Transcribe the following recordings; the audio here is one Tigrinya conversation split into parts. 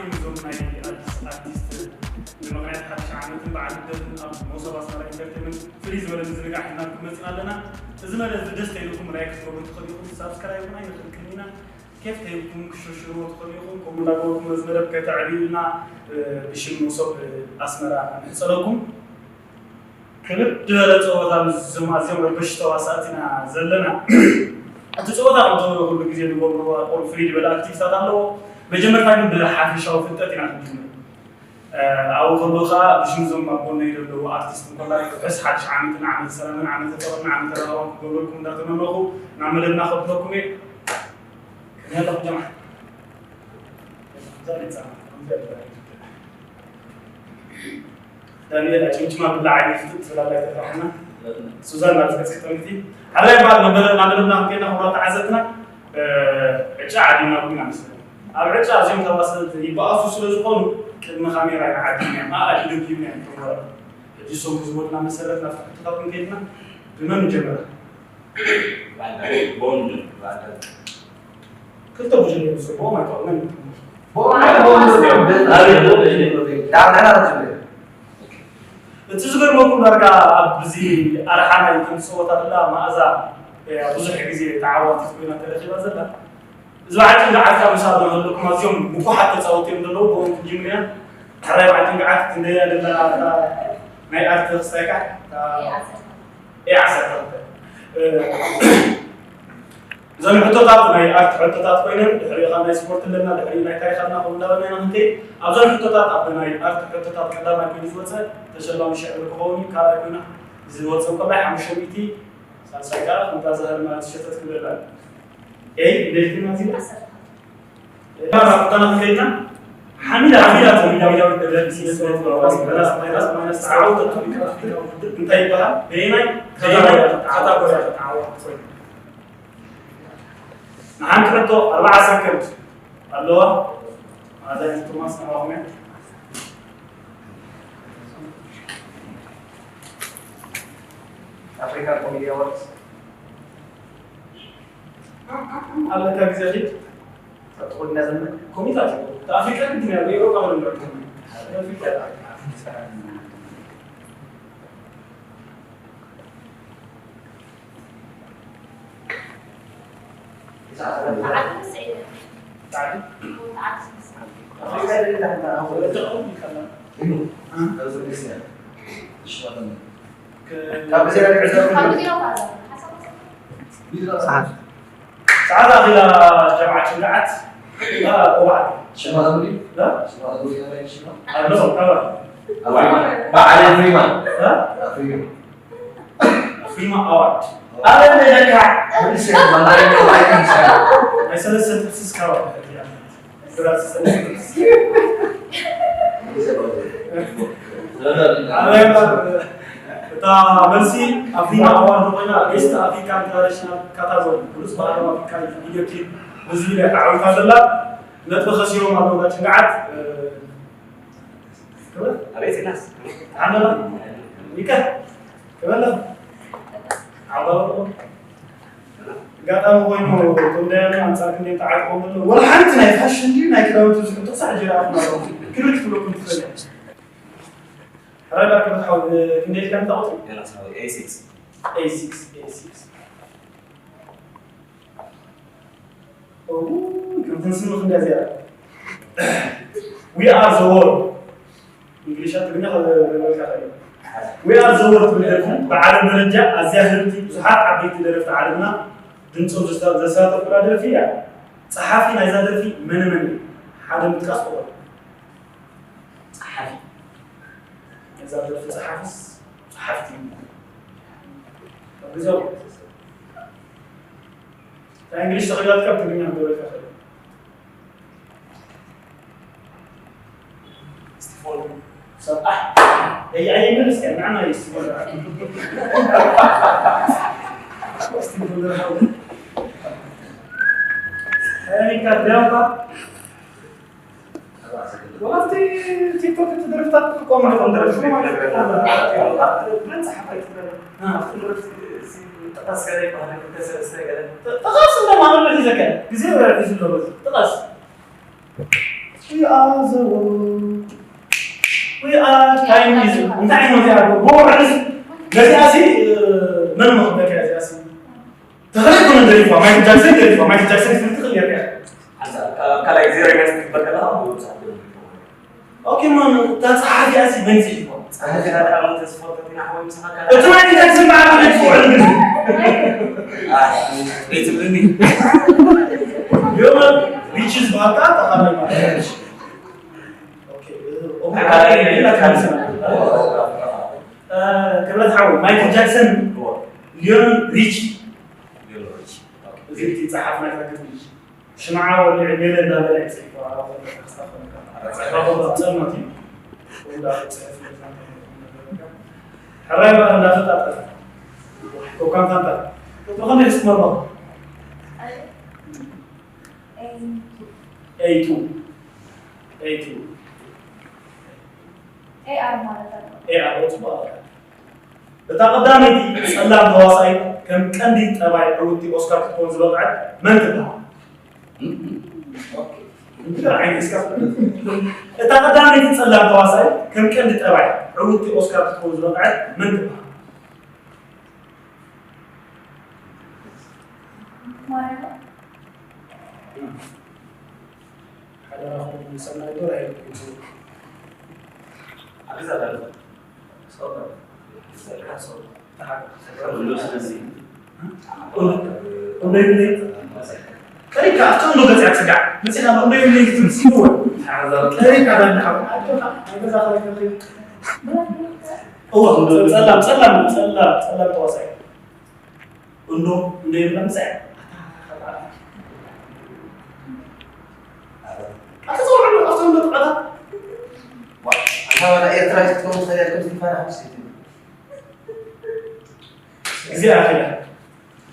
እዞም ናይ ኣዲስ ኣርቲስት ብምኽንያት ሓድሽ ዓመትን በዓል ልደትን ኣብ መሶብ ኣስመራ ኢንተርቴንመንት ፍልይ ዝበለ ምዝንጋዕ ሒዝናልኩም መፂና ኣለና። እዚ መደብ እዚ ደስ ተይልኩም ላይክ ክትገብሩ ትኽእሉ ኢኹም፣ ሳብስክራይብ እውን ኣይንኽልክልን ኢና። ኬፍ ተይልኩም ክሽርሽርዎ ትኽእሉ ኢኹም። ከምኡ እንዳገበርኩም ነዚ መደብ ከተዕብዩልና ብሽም መሶብ ኣስመራ ንምሕፀነኩም። ክብድ ዝበለ ፀወታ ምስ እዞም ኣዝዮም ረበሽቲ ተዋሳእቲ ኢና ዘለና። እቲ ፀወታ ከምቲ ኩሉ ግዜ ንገብሮ ኣቆል ፍልይ ዝበለ ኣክቲቪታት ኣለዎ። መጀመርታ ግን ብሓፈሻዊ ፍልጠት ኢና ክንጅምር። ኣብኡ ከለዉ ከዓ ብሽም እዞም ኣብ ጎነይ ዘለዉ ኣርቲስት እንኮላይ ርሑስ ሓድሽ ዓመትን ዓመተ ሰላምን ዓመተ ፍቕርን ዓመተ ራህዋን ክገብረልኩም እንዳተመነኹ ናብ መደብና ከብለኩም እየ። ከመይ ኣለኹም ጀማዓ? ዳንኤል ኣጭምጭማ ብላዕ ይፍትት ትብል ኣላ ኣይተፍርሓና። ሱዛን ናብ ዝገጽ ክትጠምቲ። ሓራይ በዓል መበለ ናብ መደብና ክንከይድና ክቡራት ተዓዘብትና፣ ዕጫ ዓዲምናኩም ኢና መስለኒ። ኣብ ዕጫ እዚኦም ተዋሰልቲ ይበኣሱ ስለ ዝኾኑ ቅድሚ ካሜራ ኢና ዓዲምናዮም። ኣኣ ድደግዩና እዮም ተምሃሮ። ሕጂ እሶም ብዝበሉና መሰረት ናብቲ ሕቶታት ክንከይድና ብመን ንጀምር? ክልተ ጉጅለ እዮም ዝስርሑ፣ ማይክሮ መን? ኣበይ? ዳርዳር ዝብል። እቲ ዝገርመኩም ዳርጋ ኣብዚ ኣርሓ ናይ እቶም ዝፀወታ ዘላ መኣዛ እያ ብዙሕ ግዜ ተዓዋቲት ኮይና ተረኺባ ዘላ። እዚ በዓል ጭንጋዓት ካብ ምሳብ ዘለኩም ኣዝዮም ምኩሓት ተፃወቲ እዮም ዘለዉ፣ ብኦም ክንጅምር ኢና። ሕራይ በዓል ጭንጋዓት ክንደያ ደላ እታ ናይ ኣርት ክስታይካ? እታ ኤ ዓሰርተ ክልተ። እ፣ እዘን ሕቶታት ናይ ኣርት ሕቶታት ኮይነን፣ ድሕሪኡ ካብ ናይ ስፖርት ኣለና፣ ድሕሪኡ ናይ ታሪኽ ኣለና፣ ከምኡ እንዳበልና ኢና ክንከይድ። ኣብዘን ሕቶታት፣ ኣብ ናይ ኣርት ሕቶታት ቀዳማይ ኮይኑ ዝወፀ ተሸላሚ ሽሕ ብር ክኸውን እዩ። ካልኣይ ኮይና ዝወፀ እንከላይ ሓሙሽተ ሚእቲ፣ ሳልሳይ ከዓ ከምታ ዛህር ማለት ዝሸጠት ክብለላ። ኤይ፣ እንዴት ግን ናዚና? ዓሰርተ። እታ ናብታ ከይድና፣ ሓሚዳ፣ ሓሚዳ፣ ሓሚዳ፣ ሓሚዳ፣ ማይናስ፣ ማይናስ፣ ማይናስ፣ ማይናስ፣ ተዓወተቱ። እንታይ ይበሃል? በየናይ፣ በየናይ ካታጎሪ ተዓወተ? ንሓንቲ ሕቶ ኣርባዓ ሰከንድ ኣለዋ። ማዕዛ ቶማስ ንዓኹም እያ። ኣፍሪካ ኮሜዲ ኣዋርድስ። ኣለካ ግዜ ኺድ። ተጥቑል እንዳዘመን ኮሚታት እዩ። ኣፍሪካ ግድን እያ፣ ኤውሮጳ ነው እንደው። ኣፍሪካ። ሰዓት ኣኺላ ጀምዓት ሽንግዓት። ኦባዓት። ሽማ ኣምሪ? ላ? ሽማ ኣምሪ? ሽማ? ኣሎ፣ ካባ። ኣፍሪማ። በዓል ኣፍሪማ። እ? ኣፍሪማ። ኣፍሪማ ኣዋርድ። ኣበይ ነካ? መልስ የለን። ናይ ሰለስተ ጥቅስስ ካባ። እታ መልሲ ኣፍሪማ ኣዋርድ ኮይና፣ ቤስት ኣፍሪካን ትራዲሽናል ካታጎሪ፣ ብሉጽ ባህላዊ ኣፍሪካዊ ቪድዮ ክሊፕ ብዝብል እያ ተዓዊታ ዘላ። ነጥቢ ከሲሮም ኣለዉ ጭንግዓት። ኣቤት ኢልናስ። ዓመላ። ይከ። ክበላ። ዓባበቆ። ኣጋጣሚ ኮይኑ እቶም ዳያኑ ኣንጻር ክንደይ ተዓጥቖም ኣለዉ። ወላ ሓንቲ ናይ ፋሽን ድዩ ናይ ክዳውንቲ ዝሕቶ ክሳዕ ሕጂ ይረኣኹም ኣለኹም። ክብሪ ክትብለኩም ትኽእል እያ። ሕራይ ዳርክ መትሓው ክንደይ ኢልካ ምታወት? ገና ሳዊ ኤ ሲክስ። ኤ ሲክስ፣ ኤ ሲክስ። ከምቲ ንስምኽ እንዳ እዚኣ። We are the world። እንግሊሽ ትግርኛ ከበልካ ኸ? We are the world ትብል ደርፊ ብዓለም ደረጃ ኣዝያ ህብቲ ብዙሓት ዓበይቲ ደረፍቲ ዓለምና ድምፆም ዘሳተፉላ ደርፊ እያ። ፀሓፊ ናይዛ ደርፊ መነ መን እዩ? ሓደ ምጥቃስ ክኾን። ፀሓፊ ናይዛ ደርፊ ፀሓፍስ ፀሓፍቲ ግዘው እንታይ እንግሊሽ ተኽእላትካ ብትግርኛ ክገብረልካ ኽእል። ስቲፎን ሰብ ኣይ ኣይ መልስ ከ ንዓና እዩ ስቲፎን። ስቲፎን። ኣይ ካድያባ ወላቲ ቲክቶክ ትደርፍታት ትቆም ደረፍ መን ጸሓፈት ተቐስ እንደማለት ይዘከር ግዜ ወረ ሒዙ ኣሎ። ተቐስ We are the world. We are time is እንታይ ነው እዚኣ? ብውዕል ነዚኣ ሲ መን መኽበኪያ እዚኣ ሲ ተኸለይ ኮነ ደሪፋ ማይክል ጃክሰን ደሪፋ ማይክል ጃክሰን ክትብል ትኽእል ነርካ። ካልኣይ ዜሮ ኢልካ ክትግበር ከለኻ ብብዙሕ ኦኬ ማን እታ ጸሓፊ ኣሲ መን ጽሒፎ? ጸሓፊ ኣካውንት ስፖርት ና ሓወይ ምሳኻ ካልኣይ እቲ ማይክል ጃክሰን በዓል ቤት ውዕል ግን ቤትብልኒ ዮመ ቢችስ ባካ ተኻለ ማለት ኦኬ ኦኬ ክብረት ሓወይ ማይክል ጃክሰን ሊዮን ሪች እዚ እቲ ጸሓፍ ናይ ፈክር ሽምዓ ወሊዑ ሜለ እንዳበለ እዩ ጽሒፉ። ኣብ ጸልማት እዩ። ወይ እንዳበለ ጽሑፍ ሕራይ በኣር እንዳፈጣጠረ። ኮካን ፋንታ። ቁጥሪ ክንደይ እስኪ መርምሩ? ኤይ ቱ። ኤይ ቱ። ኤይ ኣር ማለት ኣሎ። ኤይ ኣር፣ ጽቡቕ ኣለካ። እታ ቀዳመይቲ ጸላም ተዋሳኢት ከም ቀንዲ ጠባይ ዕውትቲ ኦስካር ክትከውን ዝበቕዐት መን ትበሃል? እታ ቀዳመይቲ ጸላም ተዋሳኢት ከም ቀንዲ ጠባይ ዕውትቲ ኦስካር ክትከውን ዝበቕዐት መን ትበሃል? ሓደራኹም ሰናይ ዶር ኣይብልኩም። እንዶ ይብለይ ቀሪብካ ኣብቲ እንዶ ገጽ ያጽጋዕ መጺኻ እንዶ ይብለይ ክትብል ሲዎ ቀሪብካ ዳንዳሓው ኣጆኻ ናይ ገዛ ኸረከኺ እዋ ጸላም ጸላም ጸላም ጸላም ተዋሳይ እንዶ እንዶ ይብላ ምሳይ ኣታ ጸውዕሉ ኣብቶም መጥቃታ ኣታ ወላ ኤርትራ ክትከውን ትኽእል እያ ከም ስቲፋና ሓውሲ እዚኣ ኣኺላ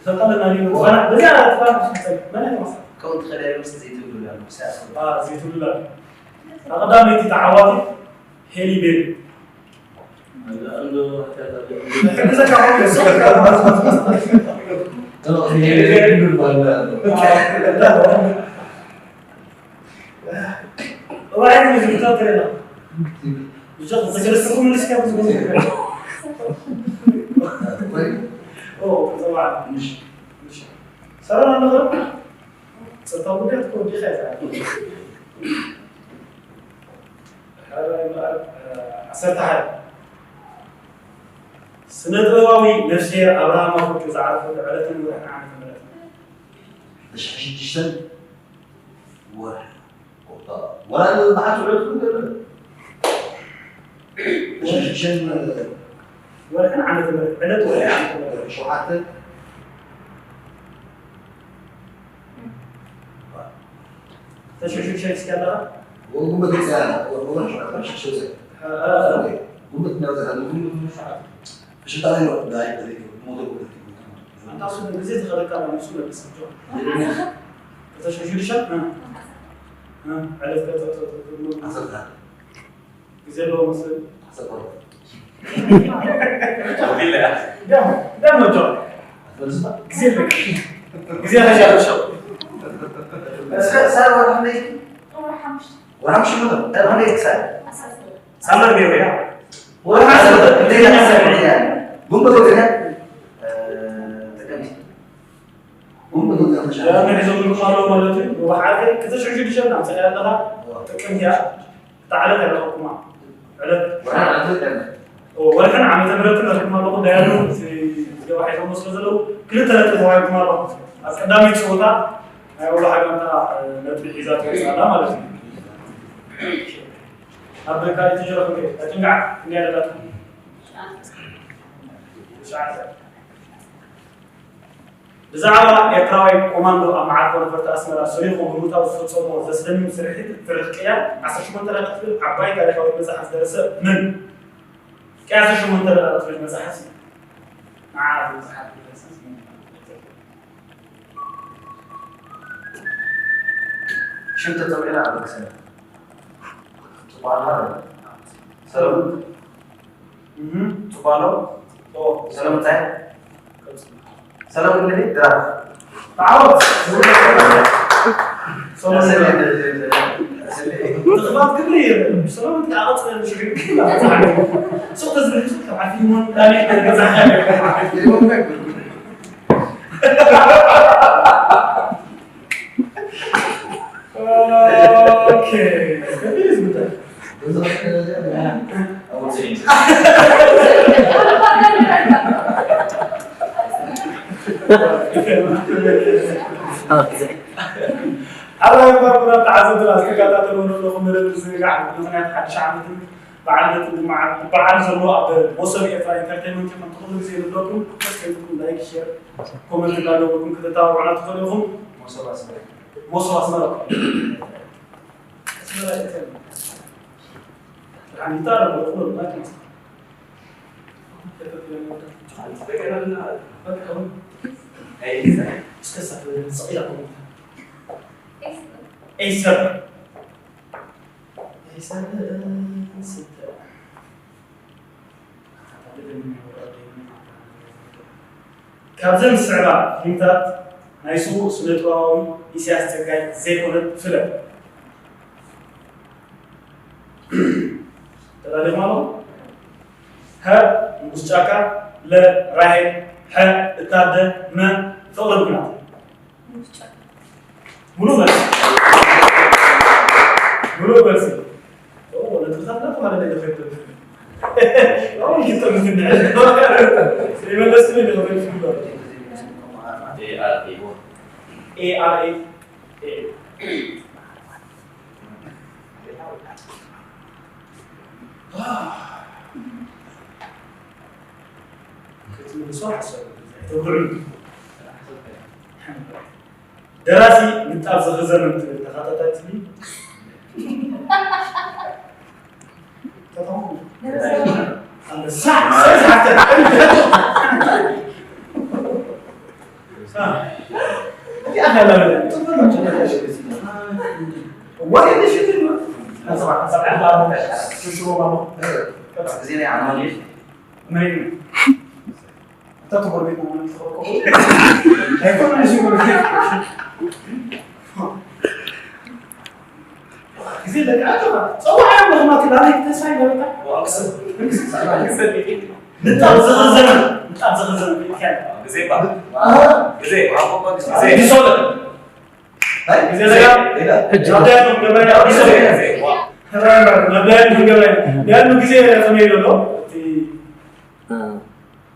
ተጠለና ሊኑ ፋና በዚኣ ተፋና ክትጸል መን ተማሳ ከውን ትኽእል እያ ምስ ዘይትብሉ ላ ምሳይ ኣሰባ ዘይትብሉ ላ ኣቐዳመይቲ ተዓዋቲ ሄሊ ቤሪ ሰላም ኣለኹም። ጸጥታ ጉዳይ ትኮን ዲኻ እያ። ዓሰርተ ሓደ ስነ ጥበባዊ ነፍስሄር ኣብርሃም ኣፈወርቂ ዝዓረፈሉ ዕለትን ወርሕን ዓመተ ምህረት። ተሽሕን ሽዱሽተን ወርሒ ወላ በዓል ዕለት እውን ገለ ተሽሕን ሽዱሽተን ወርሕን ዓመተ ምህረት ዕለት ወርሒ ዓመተ ምህረት ሸውዓተ ተሽሕን ሽዱሽተን እስኪ ኣለኻ ወጉመት ያ ወርሒ ሸውዓተ ተሽሕን ሽዱሽተን ጉመት ናብ ዘላ ሽጣ ነው ዳይ ሞቶ ኣንታ እሱ ግዜ ተኸለካ ነው እሱ መልስ ብቻ ተሽሕን ሽዱሽተን ዕለት ዓሰርተ ግዜ ኣለዎ መስለኒ ዓሰርተ ደሞ ደሞ ጆ ግዜ ኣለካ ግዜ ተሻለሸው እስከ ሳር ወርሒ ወርሒ ሽምንተ ወርሒ ክሳይ ሳመር ቢሮ ያ ወርሒ ዓሰርተ እንዴት ያሰብኛል ጉንበት ወገኛ ጥቅምት ጉንበት ወገኛ ሒዞም ይልኩም ኣለዉ ማለት እዩ ወርሒ ዓሰርተ ክልተ ሽሕን ሽዱሽተን ኣምፀ ያለኻ ጥቅምት እያ እታ ዕለት ኣይረኸብኩማ ዕለት ወርሕን ዓመተ ምህረትን ረኪብኩም ኣለኹ ዳያኑ ዝገባ ሒዞም መስሎ ዘለዉ ክልተ ነጥቢ ተዋሂብኩም ኣለኹ ኣብ ቀዳመይቲ ፀወታ ናይ ወሎ ሓጋንታ ነጥቢ ሒዛ ትወፅእ ኣላ ማለት እዩ ኣብ ካልእ ትጀረኹ ኣጭንጋዕ ክንደይ ኣለታትኩም ትሽዓተ ብዛዕባ ኤርትራዊ ኮማንዶ ኣብ መዓርፎ ነፈርቲ ኣስመራ ሰሪቑ ብምእታው ዝፈጸሞ ዘስደምም ስርሒት እትርኽ ቅያ ዓሰርተ ሸሞንተ ደቂቕ ትብል ዓባይ ታሪኻዊት መጽሓፍ ዝደረሰ መን? ቅያ ዓሰርተ ሸሞንተ ደቂቕ ትብል መጽሓፍ ንዓ ዝመጽሓፍ ዝደረሰ መን? ሽም ተጸዊዕና ኣብ ክሰና ጽቡቕ ኣልሃ ሰለሙን ጽባሎ ሰለምታይ ሰለሙን ድራፍ ተዓወት ትኽፋት ክብሪ የለን። ሰላም ትቃቐጽ ሽግር ግን ሱቕ ተዝብል ሱቕ ተዓፊ ሞን ዳኒ ገዛ ኦኬ። ከቢድ ጉዳይ። ኣራይ ባቡራ ተዓዘብትና ዝተከታተሉ ዘለኹም መደብ ዝርጋዕ ምክንያት ሓድሽ ዓመትን በዓል ልደትን በዓል ዘሎ ኣብ መሶብ ኤርትራ ኢንተርቴይንመንት ኢኹም። ኩሉ ግዜ ንብለኩም ደስ ከይብልኩም ላይክ፣ ሼር፣ ኮመንት እንዳገበርኩም ከተተባብዑና ትኽእሉ ኢኹም። መሶብ ኣስመራ። መሶብ ኣስመራ። ኣስመራ ኢንተርቴይንመንት። ብርሃን ይታረም፣ ኩሉ ማለት ነው። ኤሰር። ኤሰር ስተ። ካብዘን ዝስዕባ ፊልምታት ናይ ስዉእ ስነ-ጥበባዊ ኢሳያስ ጸጋይ ዘይኮነት ፍለ። ተዳሊኹም ኣለኹም? ሀ፣ ንጉስ ጫካ፣ ለ፣ ራሄል፣ ሐ፣ እታደ፣ መ፣ ፍቕርን ኩናት። ሙሉእ መልሲ። ሙሉእ መልሲ። ኦ፣ ነጥብታት እናተባህለ ነው የፈጀው። አሁን ይጠምዝኛል። የመለስኩ ነው የፈጀው። ኤ አር ኤ። ኤ አር ኤ። ኤ። ክትምልሶ ሓሳብ ተብርዑ። ደራሲ ንጣብ ዝኽዘምን ትብል ተኸታታሊ ተተሙ። ኣንበሳ። ግዜ ደቂ ኣተባ ጸዋዕ እዮም ለኽማ ክላለ ተስፋ ይበረታ። ንጣብ ዝኽዘነ ንጣብ ዝኽዘነ ይካል ግዜ ባ ኣሃ ግዜ ባ ግዜ ዲሶለ ግዜ ለጋ ሕጂ ናብዳያኖ ገበያ ዲሶለ ናብዳያኖ ገበያ ያሉ ግዜ ተመይሎ ነው።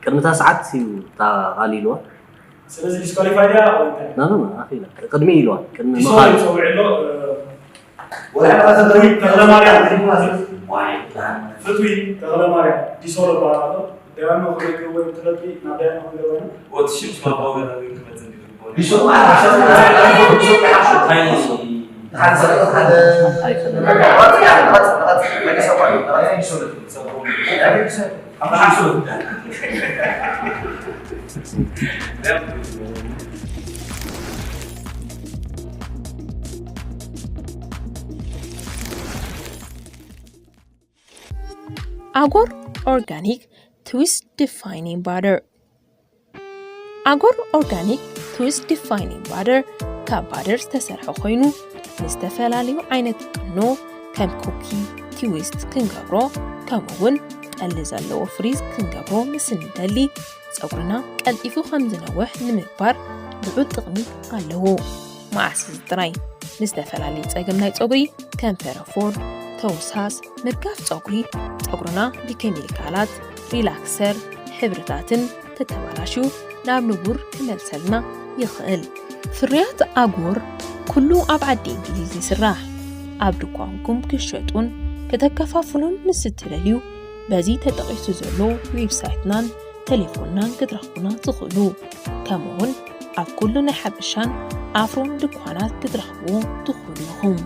ቅድሚ እታ ሰዓት እዩ ተቓሊልዋ። ስለዚ ዲስኳሊፋይ ድያ ወይ እንታይ? ኖ፣ ኖ፣ ኖ፣ ኣኺላ። ቅድሚ ኢልዋ፣ ቅድሚ ዲሶ ምኻድ። ይጸውዕ ኣሎ፣ እ፣ ወላ ፍትዊ ተኽለማርያም። ፍትዊ ተኽለማርያም፣ ዲሶ ይበሃል ኣሎ። ዳያኖ ክነግር ወይ ትለቂ፣ ናብ ዳያኖ ክንገባ ኢና። ወቲ ሽም ሽማ ባወር ወይ ክመጽእ እንዲሉ ይባል። ዲሶ ማለት ዲሶ ማለት ዲሶ ማለት ሓደ ሰብ ሓደ ኣጎር ኦርጋኒክ ትዊስት ዲፋይኒንግ ባደር። ኣጎር ኦርጋኒክ ትዊስት ዲፋይኒንግ ባደር ካብ ባደር ዝተሰርሐ ኮይኑ፣ ንዝተፈላለዩ ዓይነት ቅኖ ከም ኩኪ፣ ትዊስት ክንገብሮ፣ ከምኡ እውን ጠሊ ዘለዎ ፍሪዝ ክንገብሮ ምስ እንደሊ፣ ጸጉርና ቀልጢፉ ከም ዝነውሕ ንምግባር ልዑል ጥቕሚ ኣለዎ። መዓስ እዚ ጥራይ፣ ንዝተፈላለየ ጸገም ናይ ጸጉሪ ከም ፈረፎር፣ ተውሳስ፣ ምርጋፍ ጸጉሪ፣ ጸጉርና ብኬሚካላት፣ ሪላክሰር፣ ሕብርታትን ተተባላሽዩ ናብ ንቡር ክመልሰልና ይኽእል። ፍርያት ኣጎር ኩሉ ኣብ ዓዲ እንግሊዝ ይስራሕ። ኣብ ድኳንኩም ክሸጡን ከተከፋፍሉን ምስ እትደልዩ፣ በዚ ተጠቒሱ ዘሎ ዌብሳይትናን ቴሌፎንናን ክትረኽቡና ትኽእሉ። ከምኡውን ኣብ ኩሉ ናይ ሓበሻን ኣፍሮን ድኳናት ክትረኽብዎ ትኽእሉ ኢኹም።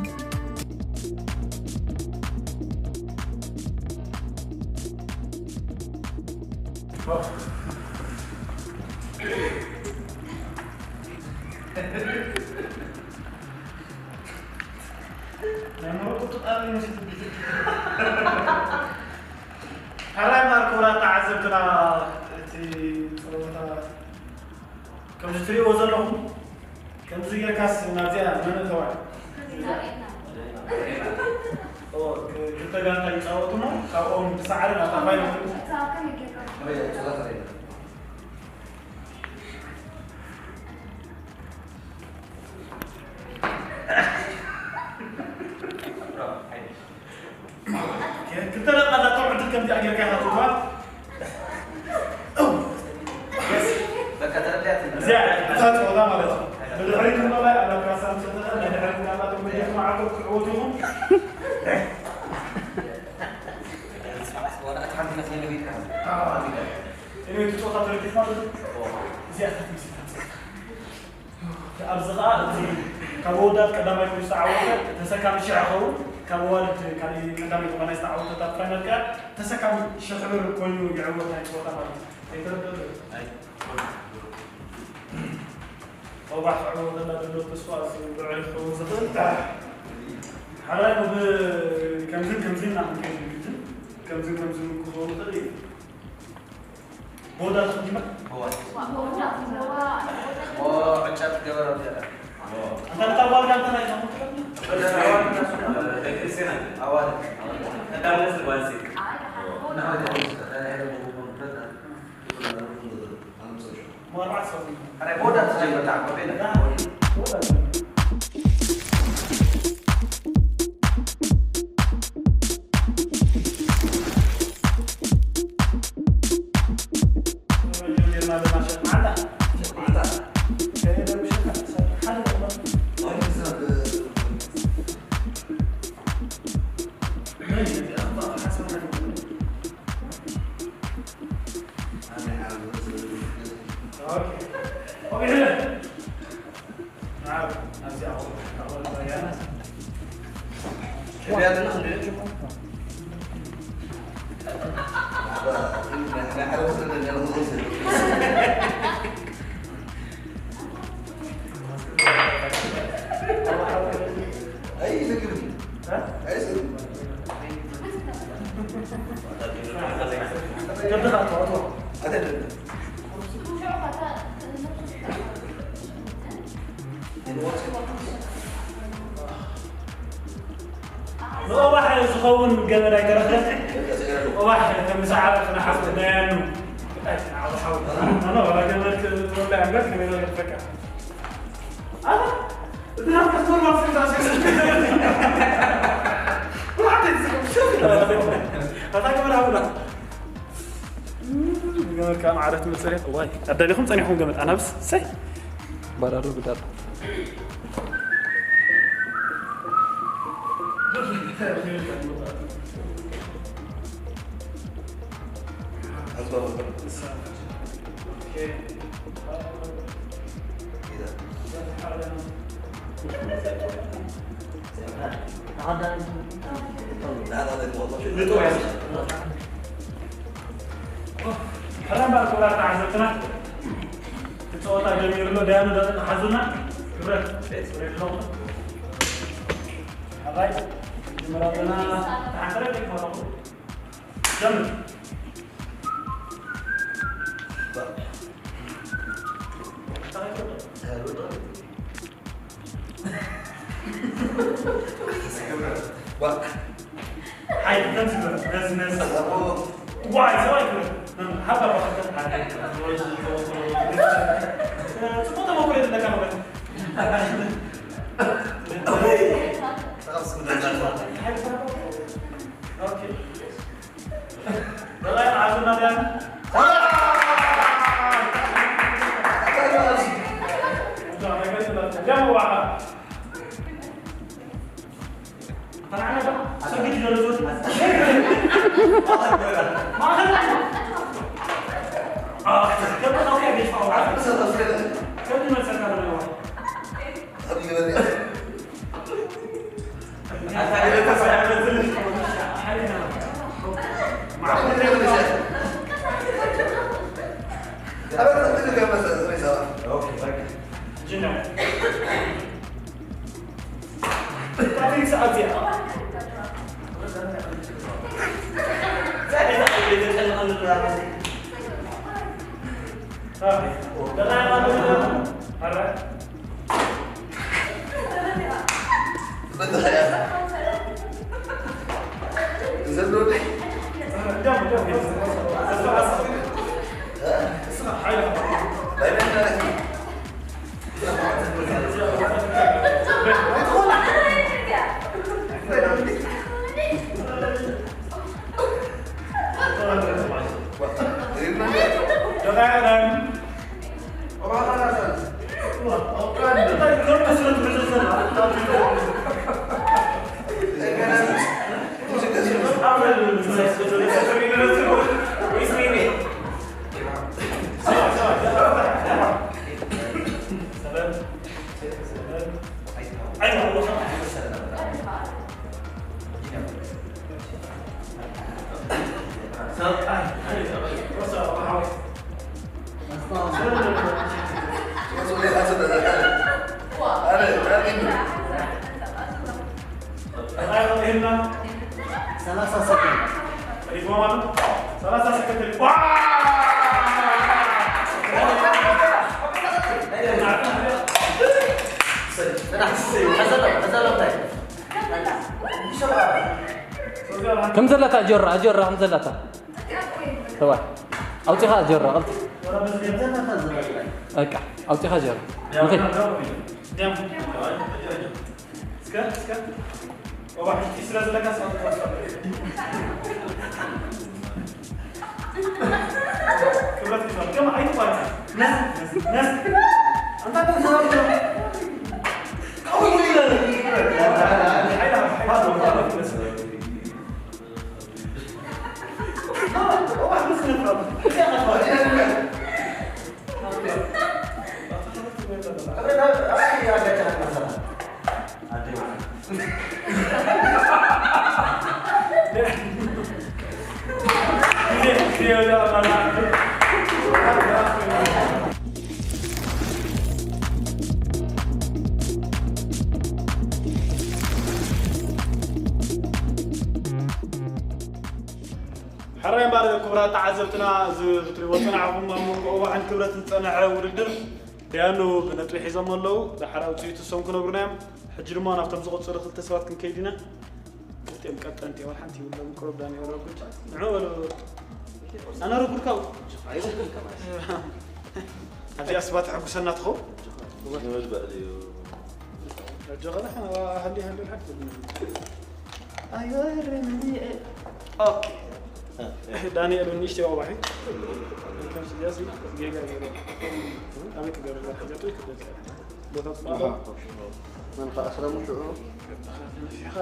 ናይ ሞሮኮ ቁጥጣሪ ይመስል። ሕራይ ማር ክቡራት ተዓዘብትና፣ እቲ ጸወታ ከምዚ ትርእይዎ ዘለኹም፣ ከምዚ ጌርካስ ናብዚኣ መን እተዋ? ክልተ ጋንታ ይፃወቱ ነው። ካብኦም ብሳዕሪ ናታ ፋይናል ክልተ ደቂቃ እንዳቶም ዕድል ከምዚኣ ጌርካ ኢኻ ትግባ። እዚኣ እታ ፀወታ ማለት እዩ። ብድሕሪት እሞ ኣብ ኣዳራሽ ምስ ተተኸለ ናይ ድሕሪት ጋንታ ተጎዲኹም ዓርኩ ክትዕወቱ ኢኹም። Anyway፣ እቲ ጸወታ ተረዲእካ ዶ? እዚኣ እታ ትምስል። ኣብዚ ኸኣ እቲ ካብ ኣወዳት ቀዳማይ ኮይኑ ዝተዓወተ ተሰካሚ ሽሕ ይኸውን። ካብ ኣዋልድ ካልእ ቀዳማይ ዝኾነ ዝተዓወተ ኣብ ፋይናል ከኣ ተሰካሚ ሽሕ ብር ኮይኑ ይዕወት ናይ ጸወታ ማለት እዩ። ኣይተረድእ ዶ? ኣይ። ኦባሕ ክዕወተላ ዘሎ ተስፋ ልዑል ክኸውን ዝኽእል። ሓራይ ብ-፣ ከምዝን ከምዝን ኢና ክንከይድ ንግድን። ከምዝን ከምዝን ክኸውን ይኽእል እዩ። ቦዳ ትኽንዲማ? ኦ፣ ዕጫ ትገበር ኣብ ዚኣታ። ኣንታ ነታ ጓል ጋር እንታይ ነው? ወደ ኣዋል ናሱ፣ ደቂ ኣንስትዮ ናቸው። ኣዋል። ቀዳም ነስር ጓል ሴት። ኣርባዕተ ሰብ። ኣረ፣ ቦዳ ትጀምር፣ ታ፣ ኮቤና። ቦዳ። ንቐባሕ ዝኸውን ገመድ ኣይተረፈን። ቀባሕ ከም ዝዓረፍ ንሓፍ ደያኑ። ኣነ ወላ ገመድ ክወላ እምበር ከመይ ዝበለ ፈቃ። ኣታ፣ እቲ ናብ ፓስፖርት ማክሲም ታሲስ። ብሓቂ ትስቅም፣ ሸፍ ይላል። ኣታ ገመድ ሃቡና። ገመድ ከዓ ማዕረ ትመፅእ እያ። እዋይ፣ ኣዳሊኹም ፀኒሕኩም ገመድ። ኣናብስ፣ ሰይ። ባራዶ ግዳል። ሰላም በል ክቡራት ተዓዘብትና፣ እቲ ጸወታ ጀሚሩ ኣሎ። ደያኑ ደቂ ተሓዙና። ክብረት ቤት ሬድሎ። ኣባይ ጅምራ ዘለና ተሓንቀረ ደቂ ፈለኹ። ጀምር። ሓይሊ ከምዚ በል፣ ነዚ፣ ነዚ። ዋይ፣ ሰብኣይ ክብል። ሓባ ባኸተ። ጽቡቕ ተመክሮ የድለካ ማለት። ኦኬ። ሰላሳ ሰከንድ። ሪፎርም አለ። ሰላሳ ሰከንድ። ዋ! ከምዘላታ ጆራ፣ ጆራ፣ ከምዘላታ። ተዋ። ኣውፂኻ ጆራ፣ ቅልጥ። በቃ፣ ኣውፂኻ ጆራ። ንኸይድ። እስከ፣ እስከ። ኦባ፣ ሕጂ ስለ ዘለካ ሰው ተዋስኦ። ክብረት ይስማ። ከም ኣይትቋረጽ። ነስ፣ ነስ፣ ነስ። ኣንታ ከም ሰው ነው። ቀውይ ይላል። ሓይላ፣ ሓይላ፣ ሓይላ። ኦባ፣ ምስ ነፍራ። ሕራይ እምበኣር ክቡራት ተዓዘብትና፣ እዚ ክትሪእዎ ዝጸናሕኩም ኣብ መንጎ ኦባሕን ክብረትን ዝጸንሐ ውድድር ደያኑ ብነጥቢ ሒዞም ኣለዉ። ደሓር ውጽኢቱ እሶም ክነግሩና እዮም። ሕጂ ድማ ናብቶም ዝቕጽሉ ክልተ ሰባት ክንከይድ ኢና። ክልቲኦም ቀጠንቲ እዮም፣ ሓንቲ ይብሎም ቅሩብ ዳኒ ረጉድ። ንዑ በሉ። ኣነ ረጉድ ካብኡ። ኣብዚ ኣስባት ሕጉሰና ትኸውን። ንበል በል እዩ። ኣጆኻ፣ ሃሊ፣ ሃሊ፣ ሓንቲ ትብልና። ኣይወርድን እየ። ኦኬ። ዳንኤል ንእሽተይ ኦባሒ። ከም ስያሲ ጌጋ፣ ጌጋ። ኣበይ ክገብር እዛ ሕጃቶ ይክደል። ቦታ ጽቡቕ። ኣሃ። መን ከኣ ስለ ሙሽዑ? ተነፊሕኻ።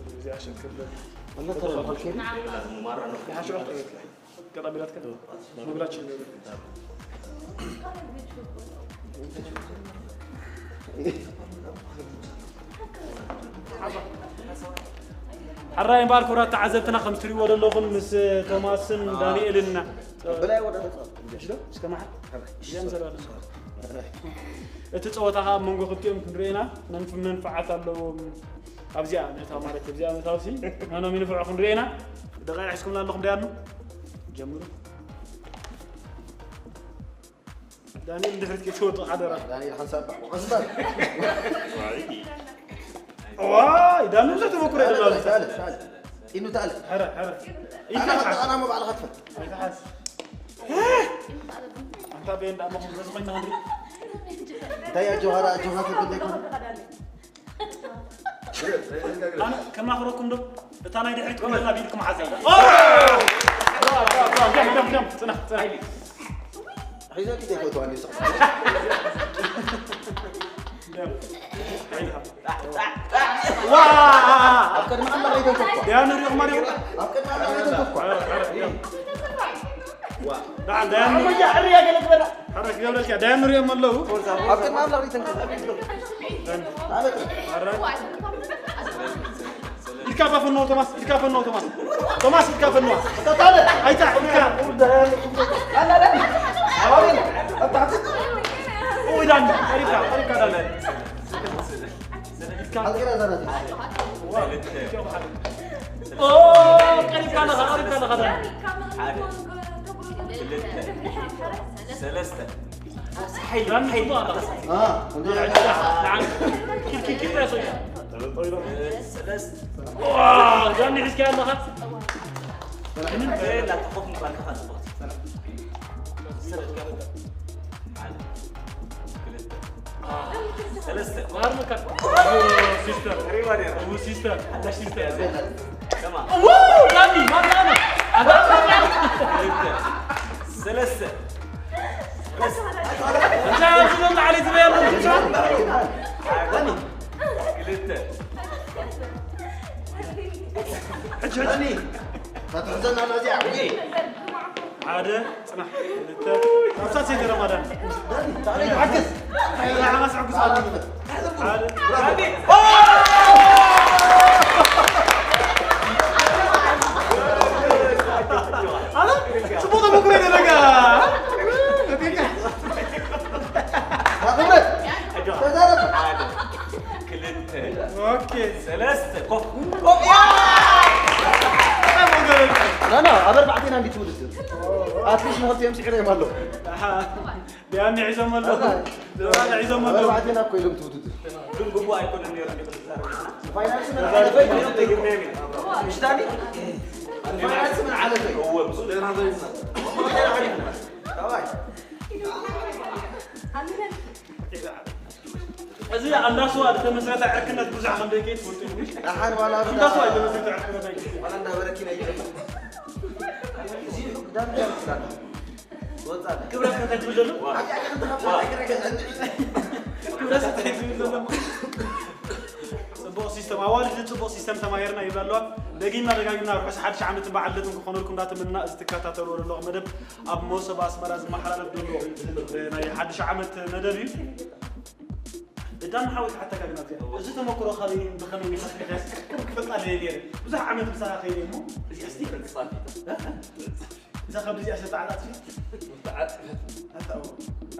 እዚኣ ሸክር በል። እንተ ተረፈ ኸልኪ? ይሓሸዋ ጠበቅ። ቀጣ ቢላትካ መግላች። ሕራይ እምበኣር ክቡራት ተዓዘብትና፣ ከም ትሪእዎ ዘለኹም ምስ ቶማስን ዳንኤልን ኢና። ብላይ ወደ ተጻፍ። እሺ ዶ? እስከ መሓል። እሺ፣ እንሰራለን። እቲ ጸወታ ኸኣ ኣብ መንጎ ክልቲኦም ክንርኢ ኢና። መንፍ-፣ መንፍዓት ኣለዎም። ኣብዚኣ ነታ ማለት ኣብዚኣ ነታ ኣብዚ ናኖም ይንፍዑ ክንርኢ ኢና። ደቃይቕ ሒዝኩምና ኣለኹም ደያኑ? ጀምሩ። ዳንኤል፣ ድሕሪት ከይትወድቕ ሓደራ። ዳንኤል፣ ሓንሳብ ባሕ። ሓንሳብ። ዋይ፣ ዳንኤል፣ ብዙሕ ተመኩሮ የለን ኣብዚ። ተኣለ፣ ተኣለ። ኢኑ ተኣለ። ሐረ፣ ሐረ። ኣነ ኢድካ ትሓዝ። ኣነ እሞ ባዕልኻ ትፈል። ኣይትሓዝ። ኣንታ ቤን፣ ዳሞ፣ ረዝመኛ ክንሪ። እንታይ ኣጆኻ፣ ኣጆኻ ትብል ዘይኮነ? ኣነ ከማኽረኩም ዶ? እታ ናይ ድሕሪት ኮይና ቢድኩም ሓዘ። ኦ! ደም፣ ደም፣ ደም፣ ጽና፣ ጽና። ሒዘ ጊዜ ፈትዋ እንዲ ሰው። ደም። ዋ! ኣብ ቅድሚ ኣምላኽ ኣይተንከፍኳ። ደያኑ ሪእኹማ ዲኹም? ኣብ ቅድሚ ኣምላኽ ኣይተንከፍኳ። ዋ። ደዓ፣ ደያኑ። ኣሞያ ዕርያ ገለ ትበላ። ሓራ ክገብረልካ፣ ደያኑ ሪኦም ኣለዉ። ኣብ ቅድሚ ኣምላኽ ኣይተንከፍኳ። ኣረ። ኢድካ ባፈኖ ቶማስ፣ ኢድካ ፈኖ ቶማስ። ቶማስ ኢድካ ፈኖ። ኣይታ፣ ኢድካ። ኡይ ዳኒ፣ ቀሪብካ፣ ቀሪብካ ዳኒ። ኢድካ። ኦ፣ ቀሪብካ ኣለኻ፣ ቀሪብካ ኣለኻ ዳኒ። ሰለስተ። ሓይሊ፣ ሓይሊ። አ፣ እንዴ? ኪድ፣ ኪድ፣ ኪድ፣ ኪድ፣ ሰለስተ። ዋ፣ ዳኒ ሒዝካዮ ኣለኻ? ሰላም። ሰላም። ሰላም። ክልተ። ሰለስተ። ማርመካ። ሲስተር። ሪዋን እያ። እው ሲስተር። ሓዳሽ ሲስተር። ከማ። እው ዳኒ፣ ማርያም። ኣታ ክልተ። ሰለስተ። ሰለስተ። እንታይ ኣብዚ ዘሎ ዓሊ ዝበያ? ዳኒ። ክልተ። ሕጂ፣ ሕጂ። ዳኒ። ታትሕዘና ነዚኣ። ሓደ። ጽናሕ፣ ክልተ። ሳልሳይ ረማዳን። ሓግዝ። ሓግዝ፣ ሓግዝ። ሓደ። ኣለ፣ ጽቡቕ ተመክሮ እዩ፣ ደረጋ። ክብረት። ተዛረብ። ክልተ። ኦኬ። ሰለስተ። ኮፍ። ኮፍ። ያ! ኖ፣ ኖ፣ ኣብ ኣርባዕቴና እንዲት ውድድር። ኣትሊስት ንኽልቲኦም ስዒረዮም ኣለዉ። ኣሓ። ቢያኒ ሒዞም ኣለዉ። ኣታ። ቢያኒ ሒዞም ኣለዉ። ኣርባዕቴና እኮ ኢሎም ትውድድር። ግን ግቡእ ኣይኮነን ነይሩ እንዲኹም ትዛረቡ። ፋይናንስ ምን ዓለፈ? ምሽታኒ? ፋይናንስ ምን ዓለፈ? እወ፣ ምስኡ ደህና ዘይምና። ደህና ዘይምና። ዳዋይ። እዚ ኣብ እንዳስዋ ዝተመስረተ ዕርክነት ብዙሕ ከም ደይከይ ትፈልጡ ኢኹም። ደሓን ዋላ ኣብ እንዳስዋ ዝተመስረተ ዕርክነት ኣይከይድ። ዋላ እንዳበረኪና ይጀምር። እዚ ሕግ ዳርጋ ይመስላል። ወጻለ። ክብረት እንታይ ትብል ዘሎ? ኣብዚኣ ከ ክትኸፍል ኣይክረገ ዘንድዒ። ክብረት እንታይ ትብል ዘሎ? ጽቡቕ ሲስተም፣ ኣዋልድ ጽቡቕ ሲስተም ተማሂርና ይብላ ኣለዋ። ደጊምና ደጋጊምና ርሑስ ሓድሽ ዓመትን በዓል ልደትን ክኾነልኩም እንዳተመንና፣ እዚ ትከታተልዎ ዘለኹም መደብ ኣብ መሶብ ኣስመራ ዝመሓላለፍ ዘሎ ናይ ሓድሽ ዓመት መደብ እዩ። ብዳም ሓወይ ክሓተካ ግን ኣብዚኣ፣ እዚ ተመክሮ ካበይ ብኸመይ ይፈትሕካስ? ክፈልጣ ደልየ ነይረ። ብዙሕ ዓመት ምሳኻ ከይደ እሞ፣ እዚኣ እስቲ እዛ ካብ እዚኣ ዝተዓጣጥፊ? ዝተዓጥፈት። ኣታ፣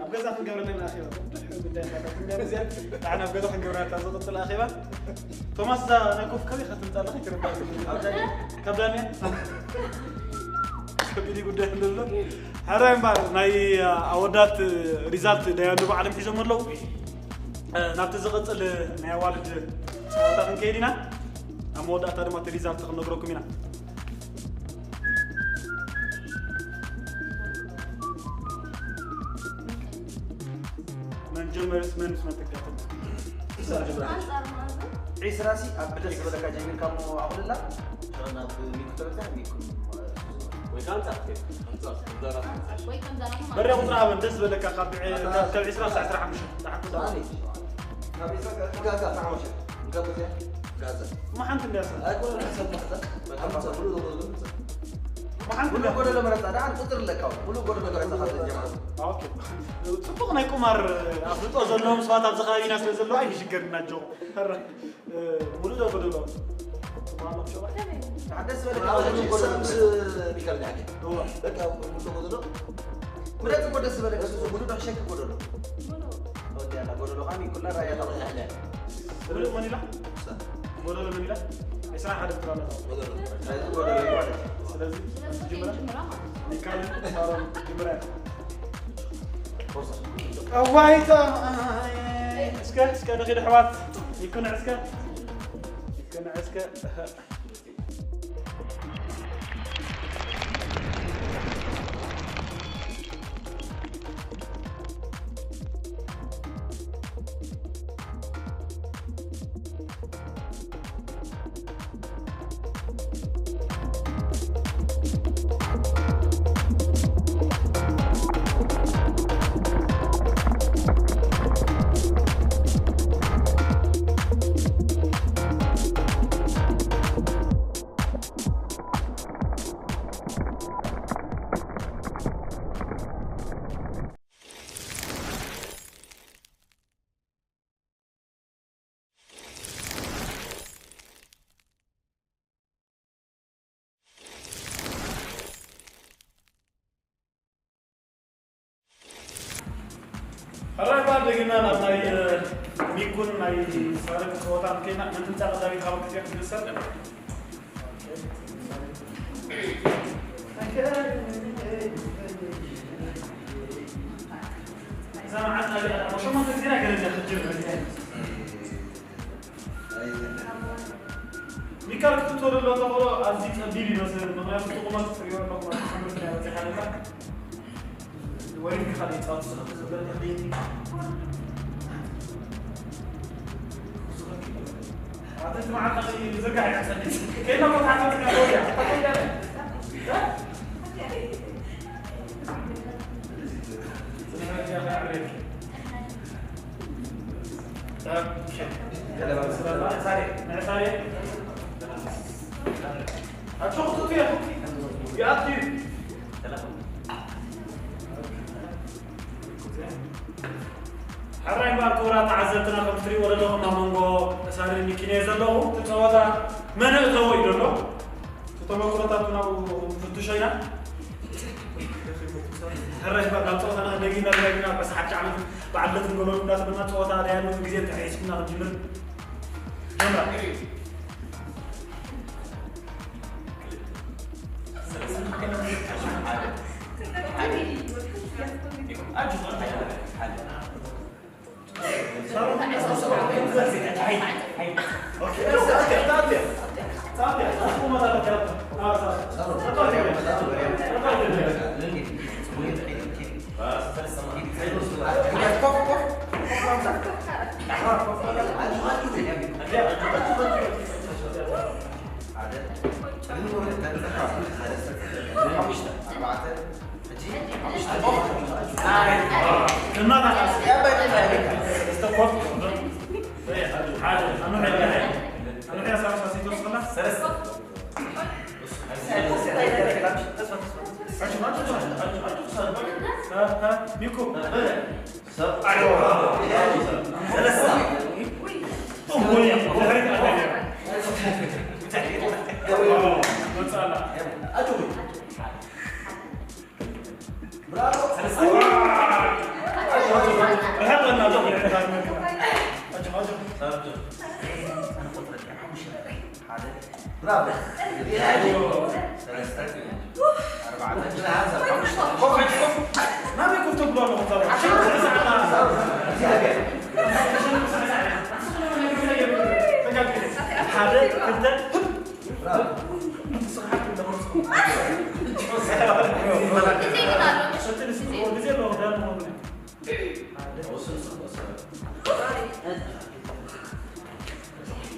ኣብ ገዛ ክንገብረላ ኢና ኣኼባ። ብዙሕ ጉዳይ ኣለና። ክንገብር እዚኣ፣ ንዓና ኣብ ገዛ ክንገብረላ እታ ዝቕጽል ኣኼባ። ቶማስ፣ እዛ ናይ ኮፍ ካበይ ክትምጻለኻ ይትረዳ? ካብ ዳንኤል? ከቢድ ጉዳይ ኣለሎ። ሕራይ እምበኣር፣ ናይ ኣወዳት ሪዛልት ዳያኑ ባዕሎም ሒዞም ኣለዉ። ናብቲ ዝቕጽል ናይ ኣዋልድ ጸወታ ክንከይድ ኢና። ኣብ መወዳእታ ድማ እቲ ሪዛልት ክንነግረኩም ኢና። መን ጀመርስ መን ምስ መን ትጋጠም? ዒስራ ሲ ኣብ ደስ ዝበለካ ጀሚርካ እሞ ኣቑልላ፣ ናብ ሚኩ ተበጽሕ፣ ሚኩ ወይ ከዓ ኣምጻእ፣ ኣምጻእ፣ ኣምጻእ። በርያ ቁጽሪ ሃበን ደስ ዝበለካ ካብ ዒ-፣ ካብ ዒስራ ክሳዕ ዕስራ ሓሙሽተ። ደሓን ክሳዕ ኣነ። ካብ ዒስራ ክሳዕ ዕስራ ሓሙሽተ። እንካ በዚያ? ጋዛ። እሞ ሓንቲ እንድያ ሰ? ኣይኮነን፣ ሰብ ማሕዛ። ኣምጻእ፣ ብሉ፣ ብሉ፣ ብሉ። እሞ ሓንቲ እንድያ? ጎደሎ መረጻ፣ ደሓን ቁጽሪ ኣለካ። ብሉ፣ ጎደሎ መረጻ ካብ ዘጀመረ። ኦኬ። ጽቡቕ ናይ ቁማር ኣፍልጦ ዘለዎም ሰባት ኣብዚ ከባቢና ስለ ዘለዉ ኣይንሽገርን ኣጆኹም። ሕራይ። እ፣ ሙሉእ ዶ ጎደሎ? ደሓን ደስ በለካ። ኣብ ሙሉእ ጎደሎ ምስ ሚካኤል ዳሕጌ። እወ። በቃ፣ ሙሉእ ዶ ጎደሎ? ምረጽ እኮ ደስ ዝበለካ፣ እሱ ሙሉእ ዶ ሸክ ጎደሎ? ሙሉእ። ኦኬ፣ ያላ፣ ጎደሎ ካኒ ኩላ ራያ ታውቃለህ። ሙሉእ መን ኢላ? ሳ። ጎደሎ መን ኢላ? ዒስራን ሓደን ትራላ። ጎደሎ። ስለዚ ጎደሎ ይባላል። ስለዚ ስለዚ ጅምራ? ጅምራ ማለት ነው። ሚካኤል ሳሮን ጅምራ። እዋይ፣ ታ-፣ እስከ፣ እስከ ንኺድ ኣሕዋት፣ ይኩን እስከ፣ ይኩን እስከ። ሕራይ እባ፣ ደጊምና ናብ ናይ፣ እ፣ ሚኩን ናይ ሳልም ጸወታ እንከይና፣ መን ትምጻእ ቀዳሚት ካብ ግዜ ክትምሰል? እዛ መዓልቲ ናበይ እያ? ኣብ ሸሞንተ ግዜ ናይ ገረጃ ክትጅምር። ኣይ፣ ሚካል ክትእትዎ ዘሎ ተኽእሎ ኣዝዩ ጸቢብ ይመስል፣ ምኽንያቱ እቲ ቁመት ትርእዮ ኣለኹም፣ ኣብ ሓመድ ናይ በጺሓ ዘላ። ወሪድካ ካልእ ይጻወት ስለ ዝኽእል። ኣቲ እቲ መዓልቲ ዝርጋሕ እያ ጸኒት። ከይድና እኮ ተሓታቲና ወዲያ። ተኸይዳለ። ሕራይ እምበኣር ክቡራት ተዓዘብትና፣ ከም ትሪእዎ ዘለኹም ኣብ መንጎ እሳርን ሚኪን እየ ዘለኹ። እቲ ጸወታ መን እተዎ እዩ ዘሎ። እቲ ተመክሮታቱ ናብኡ ክንፍትሾ ኢና። ሕራይ እምበኣር ናብ ጸወታና ደጊምና ደጋጊምና በስሓት ዓመት በዓል ልደት ንገበሉ እንዳተበልና ጸወታ ደያኑ ግዜ እንተሒዝኩምና ክንጅምር። ጀምራ።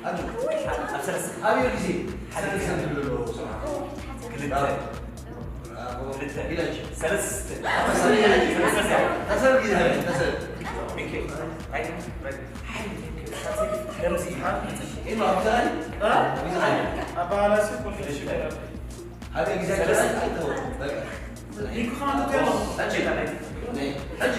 ሓደ ክልተ ኣብዮ ግዜ ሓደ ግዜ ዝብሎ ስራሕ። ክልተ። ብራቮ። ክልተ። ኢላ እንጂ። ሰለስተ። ሰለስተ። ተሰር ግዜ ተሰር። ሚኪ። ኣይ፣ ከምዚ። ኢማ ኣብዛይ። እ? ኣብዛይ። ኣባላሲ ኩሉ ሽግር። ሓደ ግዜ ሰለስተ። ኣይተወ። በቃ። ሊኩ ከማን ተትያለኹ። ሕጂ። ነይ። ሕጂ።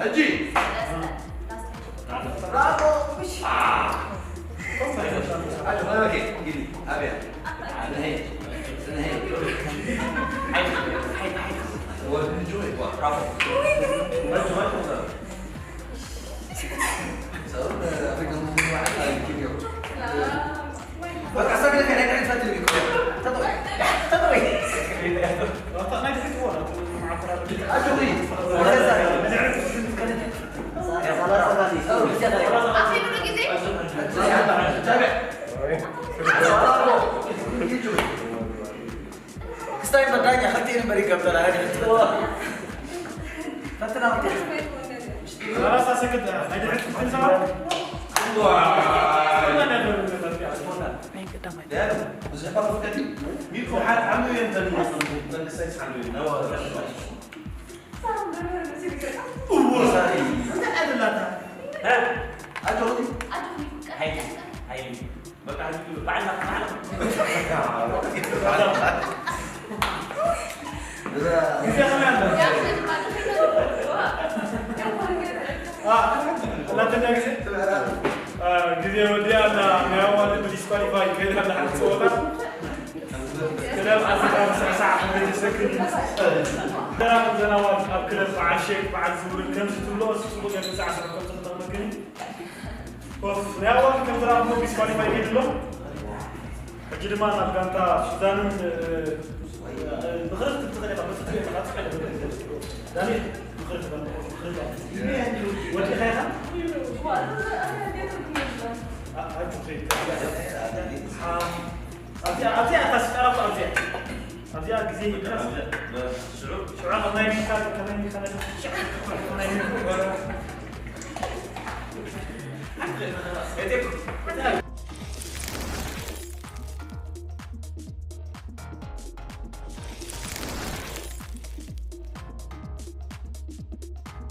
ሕጂ ክስታይ መዳኛ ክልቲኤን እምበር ይገብተላ። ፈትና። ሰላሳ ሰከንድ ናይ ድሕሪት ክትንሳ። ናይ ቀዳማይ። ብዙሕ እኳ መፍቀዲ ሚልኮ ሓደ ዓሚ እየን ተን መንግስታይ ሓሉ እዎ። እንታይ ዓደላታ? ኣጆ። ሓይሊ። ሓይሊ። በቃ፣ በዓልና፣ በዓልና። ዘራኽብ ዘናዋር ኣብ ክለብ በዓል ሼክ በዓል ዝውርን ከምዚ ትብሎ እሱ ጽቡቕ ጌርካ ሰዓት ከም ዝኽተቕመክን ኮፍ ናይ ኣዋን ከም ዝረኣኹ ዲስኳሊፋይ ጌድሎ። ሕጂ ድማ ናብ ጋንታ ሱዳንን ምኽርት ክትኽእል ኢኻ። ምኽርት ኢኻ። ዳንኤል ምኽርት ወዲኻ ኢኻ። ኣብዚኣ ኣብዚኣ ኣታ ስጠራ ኣብዚኣ ኣብዚኣ ግዜ ይብላስ ሽዑ ሽዑ ከማይ ሚካ ከማይ ሚካ ሽዑ ከማይ ሚካ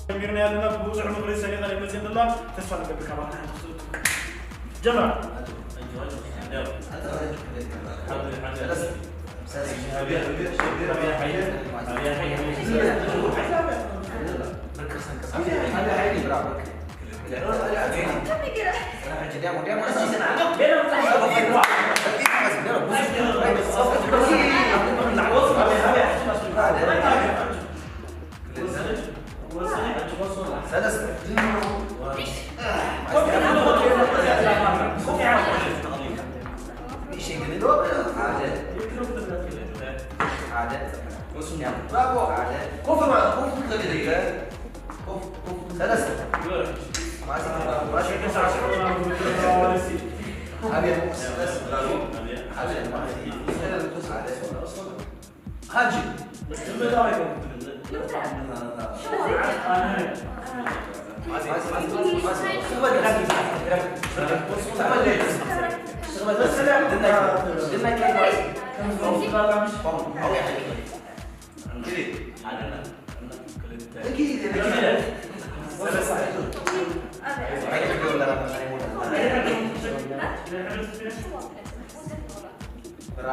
ጀሚርና ያለና ብዙሕ ምኽሪ ሰሊኻ ይመጽእ ዘላ ተስፋ ንገብር ካባና ሓንቲ ክትእቱ ጀምራ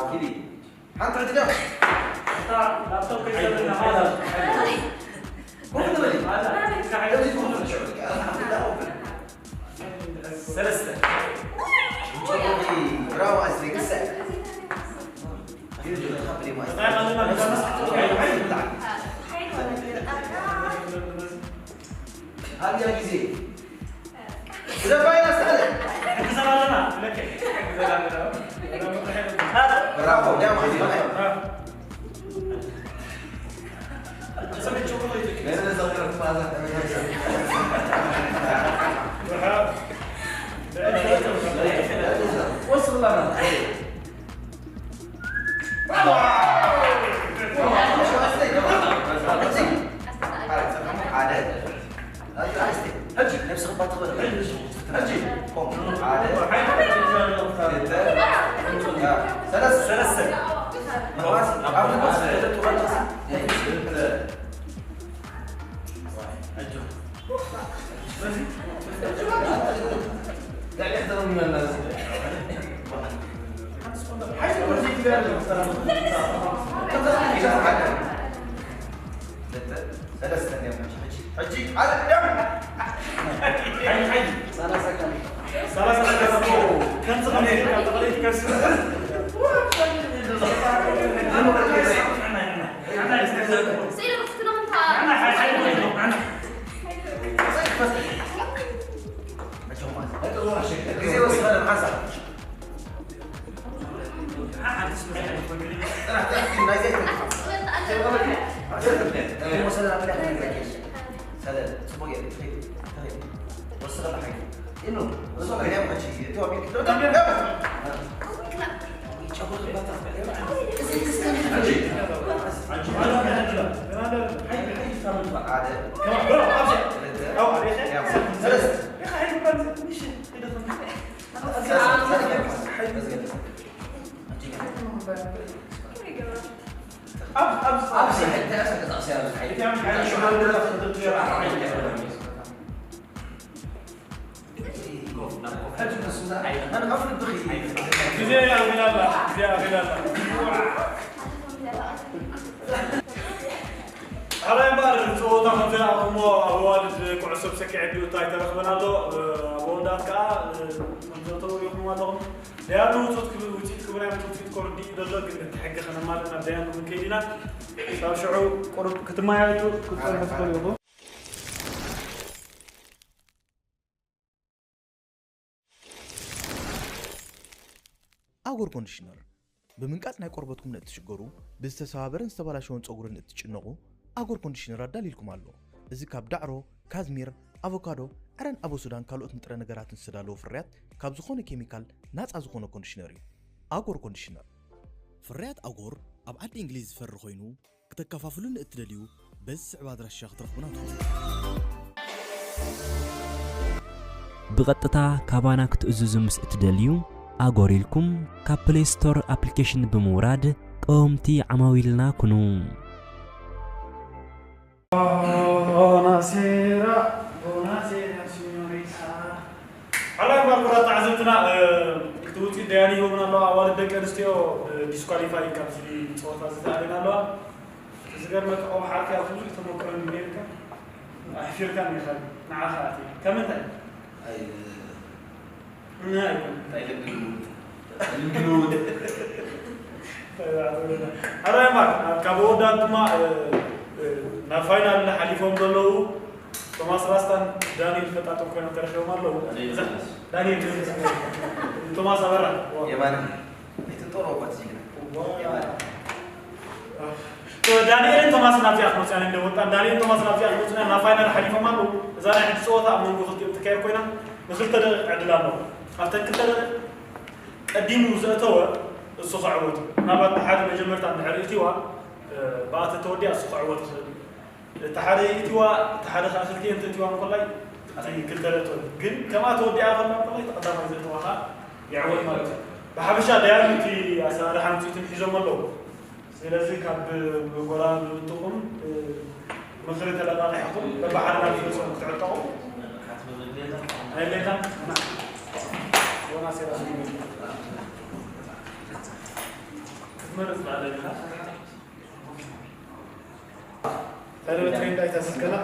ሓጂ ሓንቲ ሕጂ ደው። እታ ላፕቶፕ ከይሰብና ማለት። ኮፍ ንበል። ኣብዚ ኮፍ ንበል። ሰለስተ። ብራቮ ኣስሊ ግሰ። ኣብያ ግዜ ካልኣይ እምበኣር ጸወታ ከም ዝረኣኹሞ ኣብ ኣዋልድ ኩዕሶ ብሰኪዐት ቢኡ እንታይ ተረኽበን ኣሎ። ኣብ ኣወዳት ከኣ ከም ዘተው ሪኹም ኣለኹም። ደያኑ ውጽኢት ክብ-፣ ውጽኢት ክብራይ ውጽኢት ኮርዲ ዘሎ ግን እቲ ሕጊ ከነማልእ ናብ ደያኑ ክንከይድ ኢና። ሳብ ሽዑ ቁሩብ ክትመያየጡ ክትጸንሑ ትኽእሉ ኢኹም። ኣጎር ኮንዲሽነር። ብምንቃጽ ናይ ቆርበትኩም ንእትሽገሩ፣ ብዝተሰባበረን ዝተበላሸወን ጸጉሪ ንእትጭነቑ፣ ኣጎር ኮንዲሽነር ኣዳሊልኩም ኣሎ። እዚ ካብ ዳዕሮ፣ ካዝሚር፣ ኣቮካዶ፣ ዕረን ኣቦ ሱዳን ካልኦት ንጥረ ነገራትን ዝተዳለወ ፍርያት ካብ ዝኾነ ኬሚካል ናጻ ዝኾነ ኮንዲሽነር እዩ። ኣጎር ኮንዲሽነር። ፍርያት ኣጎር ኣብ ዓዲ እንግሊዝ ዝፈሪ ኮይኑ፣ ክተከፋፍሉ ንእትደልዩ በዚ ዝስዕብ ኣድራሻ ክትረኽቡና ትኽእሉ። ብቐጥታ ካባና ክትእዝዙ ምስ እትደልዩ፣ ኣጎር ኢልኩም ካብ ፕሌይ ስቶር ኣፕሊኬሽን ብምውራድ ቀወምቲ ዓማዊልና ኩኑ። ቦናሴራ፣ ቦናሴራ፣ ሲኞሪታ። ሓላይ ባርኮራ ተዓዘብትና፣ እ፣ እቲ ውፅኢት ደያኒ ይህቡና ኣለዋ። ኣዋልድ ደቂ ኣንስትዮ፣ እ፣ ዲስኳሊፋይ ካብዚ ፀወታ እዚ ተኣልየን ኣለዋ። እቲ ዝገርመካ፣ ቆም ሓርኪ ኣብ ብዙሕ ተመክሮ እንዲሁ ነይርካ፣ ኣሕፊርካኒ ኢኻ፣ ንዓኻ ኣትየ። ከም እንታይ? ኣይ፣ እንታይ ይኹን? እንታይ ልምዲ ልውውጥ? ልምዲ ልውውጥ። ኣረ፣ ማር፣ ካብ ኣወዳት ድማ፣ እ፣ እ፣ ናብ ፋይናል ሓሊፎም ዘለዉ ቶማስ ራስታን ዳንኤል ፈጣጥን ኮይኖም ተረኺቦም ኣለዉ። ዳንኤል እዛ፣ ዮሃንስ። ዳንኤል ዮሃንስ። ቶማስ ኣበራ። የማነ። ኣይትጠረው እኳ እቲ ጅግና። ዋው። የማነ። ዳንኤልን ቶማስን ኣብዚኣ ክመፁ ኢና፣ እንደ ወጣን ዳንኤልን ቶማስን ኣብዚኣ ክመፁ ኢና፣ ናብ ፋይናል ሓሊፎም ኣለዉ። እዛ ናይ ሕጂ ፀወታ ኣብ መንጎ ክልቲኦም ትካየድ ኮይና፣ ንክልተ ደቂቕ ዕድል ኣለዎ። ኣብተን ክልተ ደቂቕ ቀዲሙ ዘእተወ እሱ ክዕወት እዩ። ምናልባት ብሓደ መጀመርታ እንድሕር እቲዋ፣ እ፣ ብኣተ ተወዲኣ እሱ ክዕወት ይኽእል እዩ። እቲ ሓደ ይእቲዋ፣ እቲ ሓደ ከዓ ክልቲኤን ተእቲዋ እንኮላይ፣ እቲ ክልተ ደቂቕ ግን ከምኣ ተወዲኣ ከላ እንኮላይ፣ እቲ ቀዳማይ ዘእተዋ ከዓ ይዕወት ማለት እዩ። ብሓፈሻ ዳያኑ እቲ ኣሰራርሓን ውፅኢትን ሒዞም ኣለዉ። ስለዚ ካብ ጎራብትኹም፣ እ፣ ምኽሪ ተለቃቂሕኩም በብሓደ ናብ ገዝኦም ክትዕጠቑ ኣየድልየካን። ና። ዮናስ የራሱ ክትመርጽ ባዕለ ኢኻ። ታዲያ በትሪ እንዳይታስስ ገና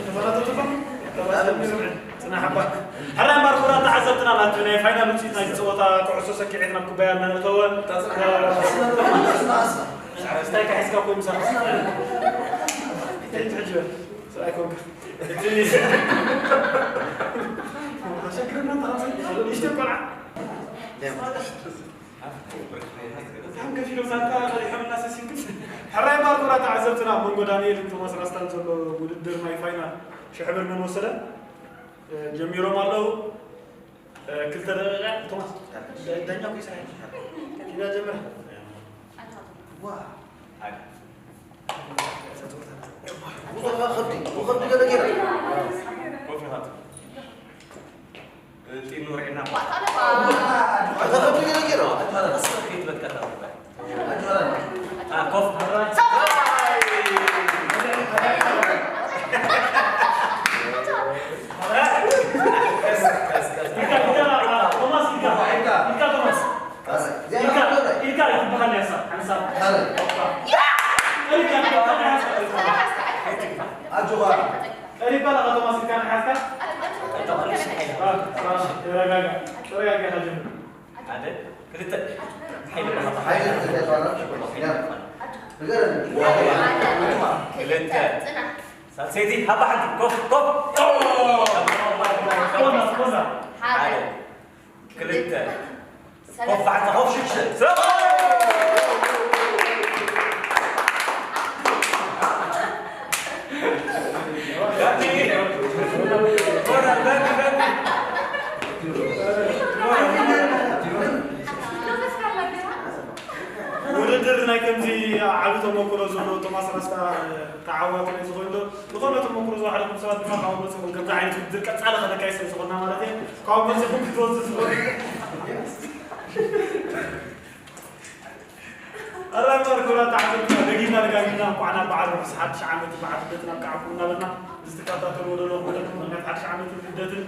ተፈታተቱኹም። ጽናሕ እባ። ሕራይ እምበር ክቡራት ተዓዘብትና፣ ናቱ ናይ ፋይናል ውጽኢት ናይቲ ጸወታ ኩዕሶ ሰኪዔት ናብ ኩባያ እናእተወ። እንታይ ካሒዝካ ኮይ ምሳኻ? እንታይ ትሕጅ በል? ሰብኣይ ኮንካ። እቲ ኣሸግርና ተቐምሰ ንእሽቶ ቆልዓ። ብጣዕሚ ከፊሎም ናታ ቀዲሖም እናሰሲንክስ። ሕራይ እምበር ክቡራት ተዓዘብትና፣ ኣብ መንጎ ዳንኤልን ቶማስ ራስታን ዘሎ ውድድር ናይ ፋይናል ሽሕ ብር መን ወሰደ? እ፣ ጀሚሮም ኣለዉ። እ፣ ክልተ ደቂቃ፣ ቶማስ፣ ዳኛ እኮ ይስራሕ። ኪዳ ጀምር። ዋ። ብኸብዲ፣ ብኸብዲ ገለ ገይራ። ኮፊ ሃት። ጢኑ ርዒና። እታ ከብዲ ገለ ገይራ። ኣስር ፊት በቃ። አ፣ ኮፍ። ቀስ፣ ቀስ፣ ቀስ። ኢልካ፣ ኢልካ፣ ቶማስ፣ ኢልካ። ኢልካ፣ ቶማስ። ኢልካ፣ ኢልካ ኣይትበሃል፣ ያሳ፣ ሓንሳብ። ቀሪብካ፣ ቀሪብካ፣ ቀሪብካ። ኣጆኻ። ቀሪብካ፣ ለኻ ቶማስ፣ ኢልካ ንሓዝካ። ተረጋጋ፣ ተረጋጋ፣ ተረጋጋ፣ ጀምር። ሓደ፣ ክልተ። ሓይሊ ብሓታ። ሓይሊ ብሓታ። ክልተ። ሳልሰይቲ፣ ሃባ ሓንቲ፣ ኮፍ፣ ኮፍ። ኮፍ፣ ኮፍ። ሓደ። ክልተ። ኮፍ፣ ሓንቲ፣ ኮፍ፣ ሽዱሽተ። ውድድር ናይ ከምዚ ዓቢ ተመክሮ ዘለዎ ቶማስ ራስታ ተዓዋቲ ናይ ዝኾነ ዶ፣ ዝኾነ ተመክሮ ዝወሓደኩም ሰባት ድማ ካብኡ መጺኹም ከምዚ ዓይነት ውድድር ቀጻሊ ከነካይድ ስለ ዝኾንና ማለት እየ። ካብኡ መጺኹም ክትወስዱ ትኽእሉ። ኣራይ ማርኮና ተዓዘብትና፣ ደጊምና ደጋጊምና እንኳዕ ናብ በዓል ርሑስ ሓድሽ ዓመት በዓል ልደት ኣብቅዓኩም እናበልና፣ እዚ ትከታተልዎ ዘለኹም መደብኩም ምኽንያት ሓድሽ ዓመትን ልደትን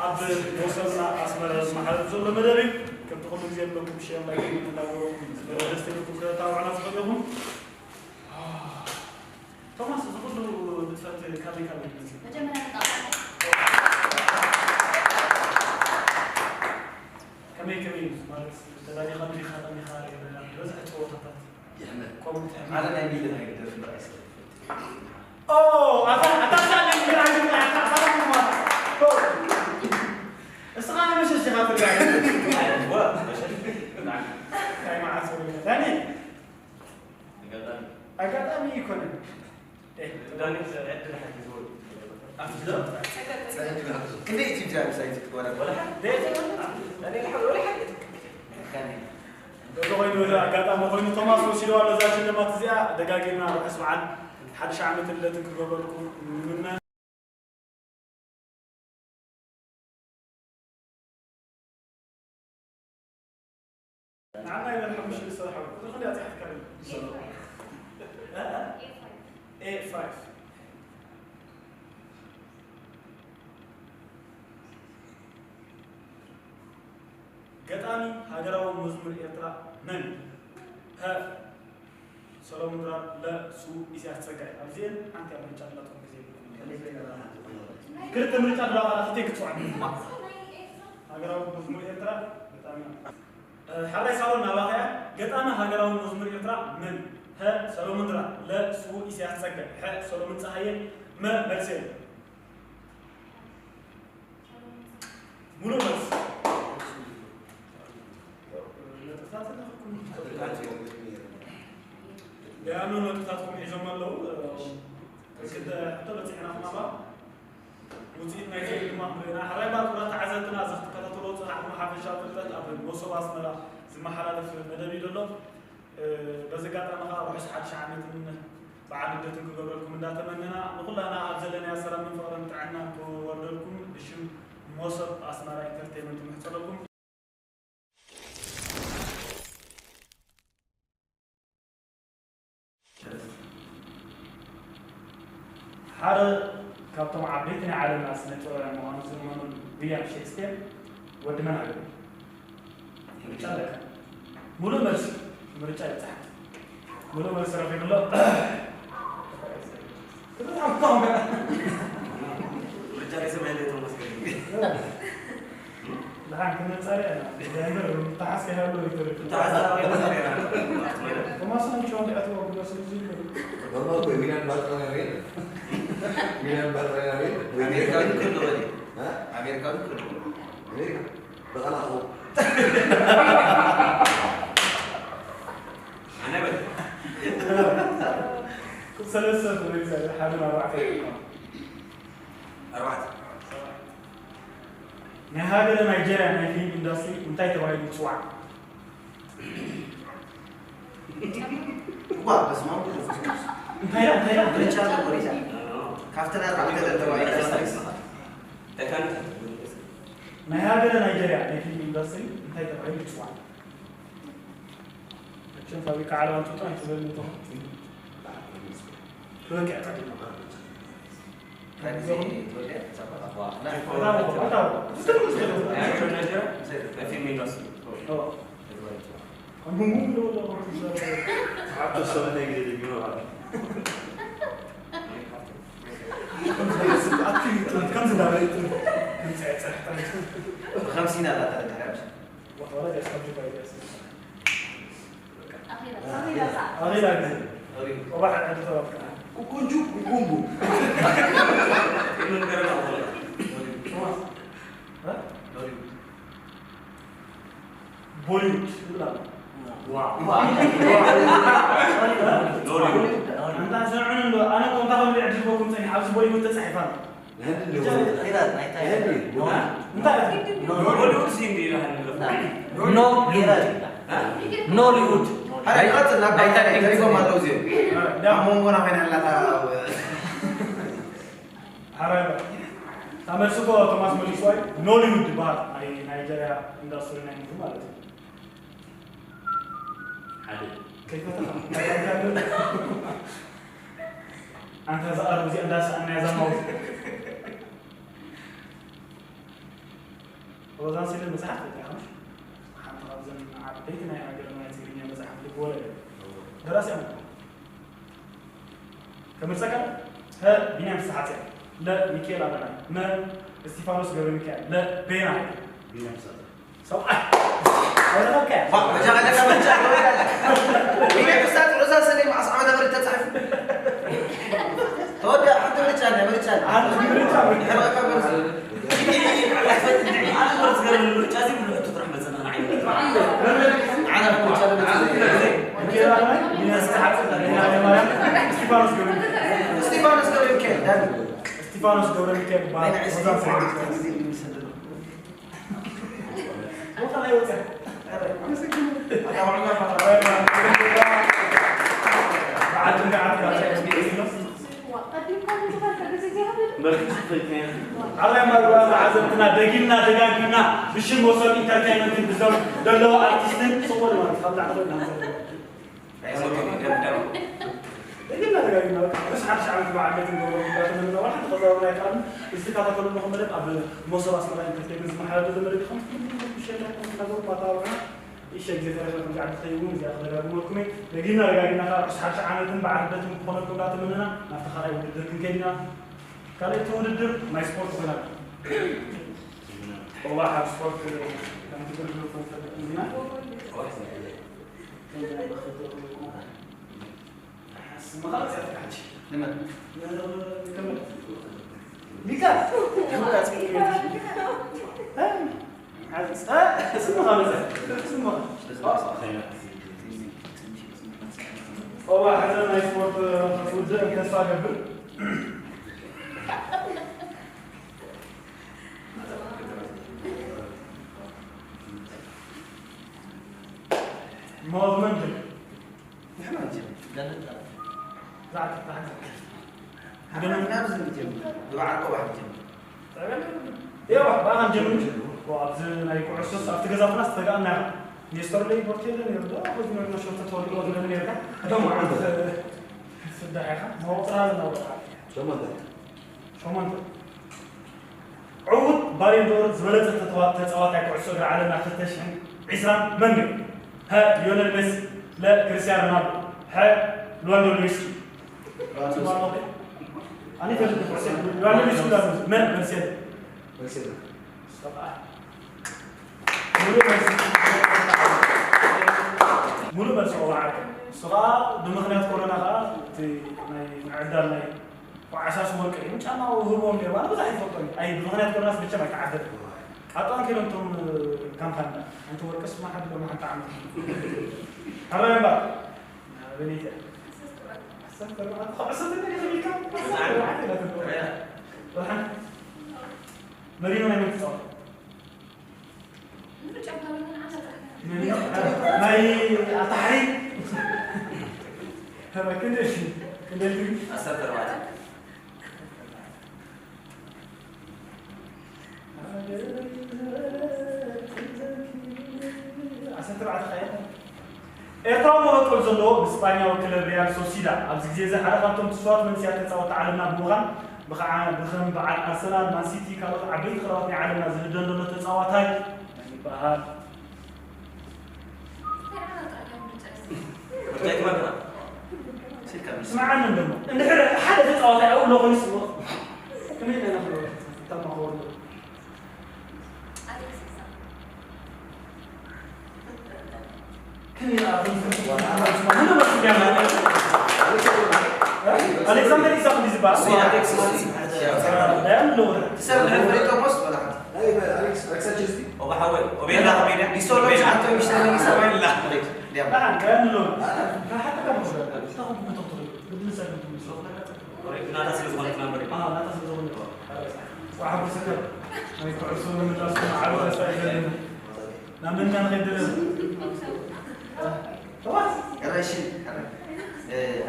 ኣብ መውሰብና ኣስመራ ዝመሓላለፍ ዘሎ መደብ እዩ። ከምቲ ኩሉ ግዜ ንለኩም ሼር፣ ላይክ እናገበርኩም ደስ ኢልኩም ከተታብዑና ትኽእሉ ኢኹም። ቶማስ፣ እዚ ኩሉ ንጥፈት ካበይ ካበይ ይመጽእ? መጀመርያ ንጣጣ። ከመይ ከመይ እዩ ማለት፣ ተዳሊኻ ድኻ ጠሚኻ ዝበላ ዝበዝሐ ጸወታታት ይሕመል። ከምኡ ትሕመል። ኣነ ናይ ሚልን ኣይግደፍን ዶ ኣይሰልፍን። ኦ፣ ኣታ፣ ኣታ ሳለ ሚልን ኣይግደፍን፣ ኣታ ሳለ ሚልን። ኦ። እስኻ መሸሽ ኢኻ ትርኣ። ኣይዋ፣ መሸሽ። ናይ መዓት ሰው ይመጣኒ። ኣጋጣሚ። ኣጋጣሚ ይኮነ። እ። ዳኒ፣ ዕድል ሓጊዝዎ። ኣብቲ ዶ? ክንደይ እቲ ብዛዕባ ሳይንስ ክትወረድ? ወላ ሓደ። ዳኒ፣ ወላ ሓደ። በዚ ኮይኑ፣ እዚ ኣጋጣሚ ኮይኑ፣ ቶማስ ወሲድዋ ኣሎ እዛ ሽልማት እዚኣ። ደጋጊምና ርሑስ በዓል ሓድሽ ዓመትን ልደትን ክገብረልኩም ንምነ። ንዓና ይበል ሓሙሽተ ዝሰርሓ ቁፅሪ ክንደይ ኣፅሓፍካ? ኤ ፋይቭ። ገጣሚ ሃገራዊ መዝሙር ኤርትራ መን? ሀ፣ ሰሎሞን ድራር፣ ለ፣ ሱ፣ ኢሳያስ ጸጋይ። ኣብዚኤን ሓንቲ እያ ምርጫ ዘላትኩም ግዜ የብልኩም። ክልተ ምርጫ ድራር ኣላ፣ ክልተ ክትጽዋዕ። ሃገራዊ መዝሙር ኤርትራ ገጣሚ። እ፣ ሓራይ ሳሮን ናባኻ እያ። ገጣሚ ሃገራዊ መዝሙር ኤርትራ መን? ሀ፣ ሰሎሞን ድራር፣ ለ፣ ሱ፣ ኢሳያስ ጸጋይ፣ ሐ፣ ሰሎሞን ጸሃየ፣ መ፣ መልሲ የለን። ሙሉ መልስ። ነጥብታት ኣለኩም። ደያኑ ነጥብታትኩም ሒዞም ኣለዉ። ክልተ ሕቶ በፂሕና ክማባ ውፅኢት ናይቲ ድማ ክንሪና። ሕራይ ባር ክቡራት ተዓዘብትና፣ እዚ ክትከታተልዎ ዝፀናሕኩም ሓፈሻዊ ፍልጠት ኣብ መሶብ ኣስመራ ዝመሓላለፍ መደብ እዩ ዘሎ። እ፣ በዚ ኣጋጣሚ ከዓ ርሑስ ሓድሽ ዓመትን በዓል ልደትን ክገብረልኩም እንዳተመነና፣ ንኩላና ኣብ ዘለናዮ ሰላምን ፍቕርን ጥዕናን ክወርደልኩም ብሽም መሶብ ኣስመራ ኢንተርቴይመንት ንሕፀለኩም። ሓደ ካብቶም ዓበይቲ ናይ ዓለምና ስነ ጥበባውያን ምዃኑ ዝእመኑ ዊልያም ሼክስፒር ወዲ መን ሃገር እዩ? ምርጫ ኣለካ። ሙሉእ መልሲ፣ ምርጫ ይብጻሕ። ሙሉእ መልሲ ረኺቡ ኣሎ። ምርጫ ናይ ሰማይ እንደ ቶማስ ገርጊ። ደሓን ክንጻረ ኢና። እግዚኣብሔር ምትሓስ ከይሃሉ ይትርፍ። ምትሓስ ኣበይ ተዛሪብና? ቶማስ ነው ጨው እንዲያት ወጉ መስሉ ዝብል። ኖርማል እኮ፣ ሚላን ባርሰሎና ነው የለ? ሚላን ባርሰሎና ነው የለ? ወይ አሜሪካ ግን ክህሉ በል። እ? አሜሪካ ግን ክህሉ በል። አሜሪካ? በቃ ላኹ። ኣነ በል። ሰለስተ ፍሬዝ ሓደ ኣርባዕተ። ኣርባዕተ። ናይ ሃገረ ናይጀርያ ናይ ፊልም ኢንዳስትሪ እንታይ ተባሂሉ ይፅዋዕ? እዋ፣ በስመ አብ ወመንፈስ ቅዱስ። እንታይ ኢላ? እንታይ ኢላ? ምርጫ ኣሎ፣ ወሪዳ። ካብተን ኣርባዕተ ተባሂሉ ኢንዳስትሪ። ናይ ሃገረ ናይጀርያ ናይ ፊልም ኢንዳስትሪ እንታይ ተባሂሉ ይፅዋዕ? መቸም ፋብሪካ ዓለባ ኣንጡጦ ኣይትበልኒ እቶ። ትበልዕ ቀዲሙ። ካብዚ ትበልዕ? ጸባሕ። እታው፣ እታው። ፊልም ኢንዳስትሪ። ኦ። ከምዚ እንዳበለ ብኸምሲን ኣላ ተረዳሕያ። ኣኺላ፣ ኣኺላ፣ ኣኺላ። ኣኺላ። ቆባሕ ዕድል ተዋፍካ። ኩኩንጁ ኩኩምቡ። እ? ቦሊውድ ይብል ኣሎ። ዋው። ሎሊውድ። ኣንታ ስምዑኒ እንዶ፣ ኣነ እኮ እንታይ ከም ዝዕድልበኩም ጸኒሐ፣ ኣብዚ ቦሊውድ ተጻሒፋ ኣሎ። ናይ ህንዲ ዶ? ናይ ህንዲ። እንታይ? ኖ፣ ኖ፣ ኖ። ኖሊውድ። ኖሊውድ። ሓደ ቀጽል ናብ ናይ ታይታኒክ ተሪፎም ኣለዉ እዚኦም። ኣብ መንጎና ኮይና ኣላታ። ሓራይ። እታ መልሲ እኮ ቶማስ መሊስዋ እዩ። ኖሊውድ ይበሃል። ናይ ናይጀርያ ኢንዳስትሪ ናይ ሙቪ ማለት እዩ። ሓደ። ከይፈተኻ። ኣንታ እዛ ኣረብ እዚኣ እንዳሰኣና እያ እዛ ማውዝ። ሮዛን ሲልን መጽሓፍ ፈትያ ሓንቲ ካብዘን ዓበይቲ ናይ ሃገርና ናይ ትግርኛ መጽሓፍ ልብ ወለድ እያ። ደራሲያ መን? ከምርጸካ። ሀ፣ ቢንያም ፍስሓጽዮን። ለ፣ ሚካኤል ኣለማይ። መ፣ እስቲፋኖስ ገብረ ሚካኤል። ለ፣ ቤና። ቢንያም ፍስሓጽዮን። ሰብኣይ። ተወዳ ሓንቲ ምርጫ ኣለ፣ ምርጫ ኣለ። ኣነ ምርጫ፣ ምርጫ። ድሕረካ ምርጫ። ኣነ ምርጫ ዝብል ሕቶ ጥራሕ መጸና ንዓይ። ኣነ ምርጫ ዝብል እስቲፋኖስ ገብረ ሚካኤል። እስቲፋኖስ ገብረ ሚካኤል። እስቲፋኖስ ገብረ ሚካኤል ይበሃል። ናይ ዕስራ ወዛን ሰለስተ ግዜ እዩ ዝሰደዶ። ቦታ ላይ ወጣ። ዓለም ኣርባ መዓዘብትና ደጊምና ደጋጊምና ብሽም ወሰን ኢንተርቴይንመንትን ብዞም ዘለዉ ኣርቲስትን ጽቡቕ ማለት ካብ ላዕሊ ኮይና ደጊምና ደጋጊምና በቃ ርስ ሓድሽ ዓመት በዓል ቤት ንገብሮ ጉዳት ንነዋሕ ተኸዛብና ይቃል ዝተካታተሉ ኣለኹም መደብ ኣብ መሶብ ኣስመራ ኢንተርቴይንመንት ዝመሓላለፍ ዘሎ መደብ ይኹን ብሸታ ይኹን እናገሩ ማታወራ ይሸግ ዝተረፈ ከምዚ ዓዲ ከይውን እዚኣ ክደጋግመልኩም እየ። ደጊምና ደጋጊምና ከዓ ርስ ሓድሽ ዓመትን በዓል ልደትን ክኾነልኩም እንዳተመነና ናብቲ ካልኣይ ውድድር ክንከይድ ኢና። ካልኣይቲ ውድድር ናይ ስፖርት ኮይና ኦባ ካብ ስፖርት ከምቲ ግርግር ክንፈልጥ እንዲና። ኦባ ሕዘ ናይ ስፖርት ውድድር ተስፋ ገብር። ሞቭመንት ንሕና ንጀምር። ዛዕባ ተሓዘ። ንሕና ኣብዚ ንጀምር። ብበዓል ቆባሕ ንጀምር። ያው በኣኻ ንጀምር። ኣብዚ ናይ ኩዕሶስ ኣብቲ ገዛ ኮና ዝተጋእና ኢና። ኔስተር ለይ ቦርቴለ ነይሩ ዶ? ኣብዚ ነርና ሾርተ ተወልዶ ዝለኒ ነርካ። እቶም ዓመት ስዳሕ ኢኻ። መወጥራ ዝነበርካ። ሸሞንተ። ሸሞንተ። ዕዉት ባሎን ዶር ዝበለጸ ተተዋ-፣ ተጻዋታይ ኩዕሶ እግሪ ዓለምና ክልተ ሽሕን ዕስራን መን ነይሩ? ሀ፣ ሊዮነል ሜሲ፣ ለ፣ ክርስቲያኖ ሮናልዶ፣ ሐ፣ ሉዋንዶልስኪ። ሉዋንዶልስኪ። ኣነ ይፈልጥ ኩዕሶ ሉዋንዶልስኪ ሉዋንዶልስኪ። መን? መልሲ የለን። መልሲ የለን። ሰብኣ። ሙሉእ መልሲ። ሙሉእ መልሲ ቆልዓ ዓርከይ። እሱ ኸኣ ብምኽንያት ኮሮና ኸኣ እቲ ናይ ምዕዳል ናይ ወዓሳ ሽሞር ቀይሩ ጫማ ውህቦም ነይሩ። ኣነ ብዙሕ ኣይፈልጦን። ኣይ፣ ብምኽንያት ኮሮናስ መቸም ኣይተዓደል። ቃጣን ከይዶም እቶም ካምፓኒ። ኣንቲ ወርቅስ መሓዲ ሎም ሓንቲ ዓመት። ሕራይ እምበር። በኔታ። ዓሰርተ ኣርባዕተ፣ ካብ ዓሰርተ ክልተ ኢልካ? ዓሰርተ ኣርባዕተ ኢላ ትብሎ። ደሓን። መሪኖ ናይ መን ትጻወት? ናይ ኣታሓሪ። ተራ ክንደይ እሺ? ክንደይ ኢልካ? ዓሰርተ ኣርባዕተ። ዓሰርተ ኣርባዕተ ኸኣ ኤርትራዊ መበቆል ዘለዎ ብስጳኛዊ ክለብ ሪያል ሶሲዳ ኣብዚ ግዜ እዚ ሓደ ካብቶም ትስዋት መንእሰያት ተጻወትቲ ዓለምና ብምዃን ብኸዓ-፣ ብኸም በዓል ኣርሰናል፣ ማን ሲቲ፣ ካልኦት ዓበይቲ ክለባት ናይ ዓለምና ዝህደን ዘሎ ተጻዋታይ መን ይበሃል? ስምዓኒ እንደሞ እንድሕር ሓደ ተጻዋታይ ኣብኡ ኣሎ ኮይኑ ስምዖ ከመይ ገና ክብሎ ተማኸወሉ ኣሌክሳንደር ኢሳቅ እንዲ ዝበሃል ትሰርሕ ፍሬ ቶሞስ በላሓት።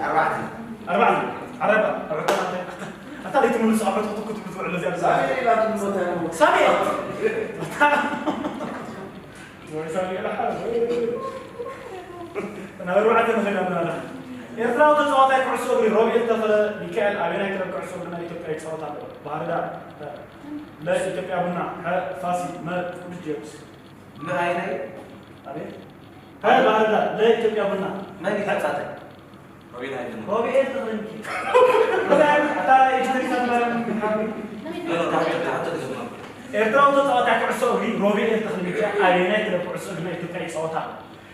ኣርባዕተ። ኣርባዕተ። ኣታ ለይትምልሱ ኣብ ሕቶ ክትኩት ክትውዕሉ እዚኣ ሳሚ ኢላ ትምልሶ እንታይ ነው? ሳሚ! ናብ ኣርባዕተ ንኸይድ ኣለና። ኤርትራዊ ተጻዋታይ ኩዕሶ እግሪ ሮቤል ተፈረ ሚካኤል ኣበየናይ ክለብ ኩዕሶ እግሪ ናይ ኢትዮጵያ ይጻወት ኣሎ? ባህር ዳር፣ ለ ኢትዮጵያ ቡና፣ ሐ ፋሲል፣ መ ቅዱስ ጊዮርጊስ። መ ኣየናይ? ኣቤት። ሐ ባህር ዳር፣ ለ ኢትዮጵያ ቡና። መን እዩ ተጻዋታይ? ሮቤል ተኽለሚካኤል። ሮቤል፣ ኣታ ኤዲተር ኢሳት ማርያም ሓዊ። ኤርትራዊ ተጻዋታይ ኩዕሶ እግሪ ሮቤል ተኽለሚካኤል ኣበየናይ ክለብ ኩዕሶ እግሪ ናይ ኢትዮጵያ ይጻወት ኣሎ?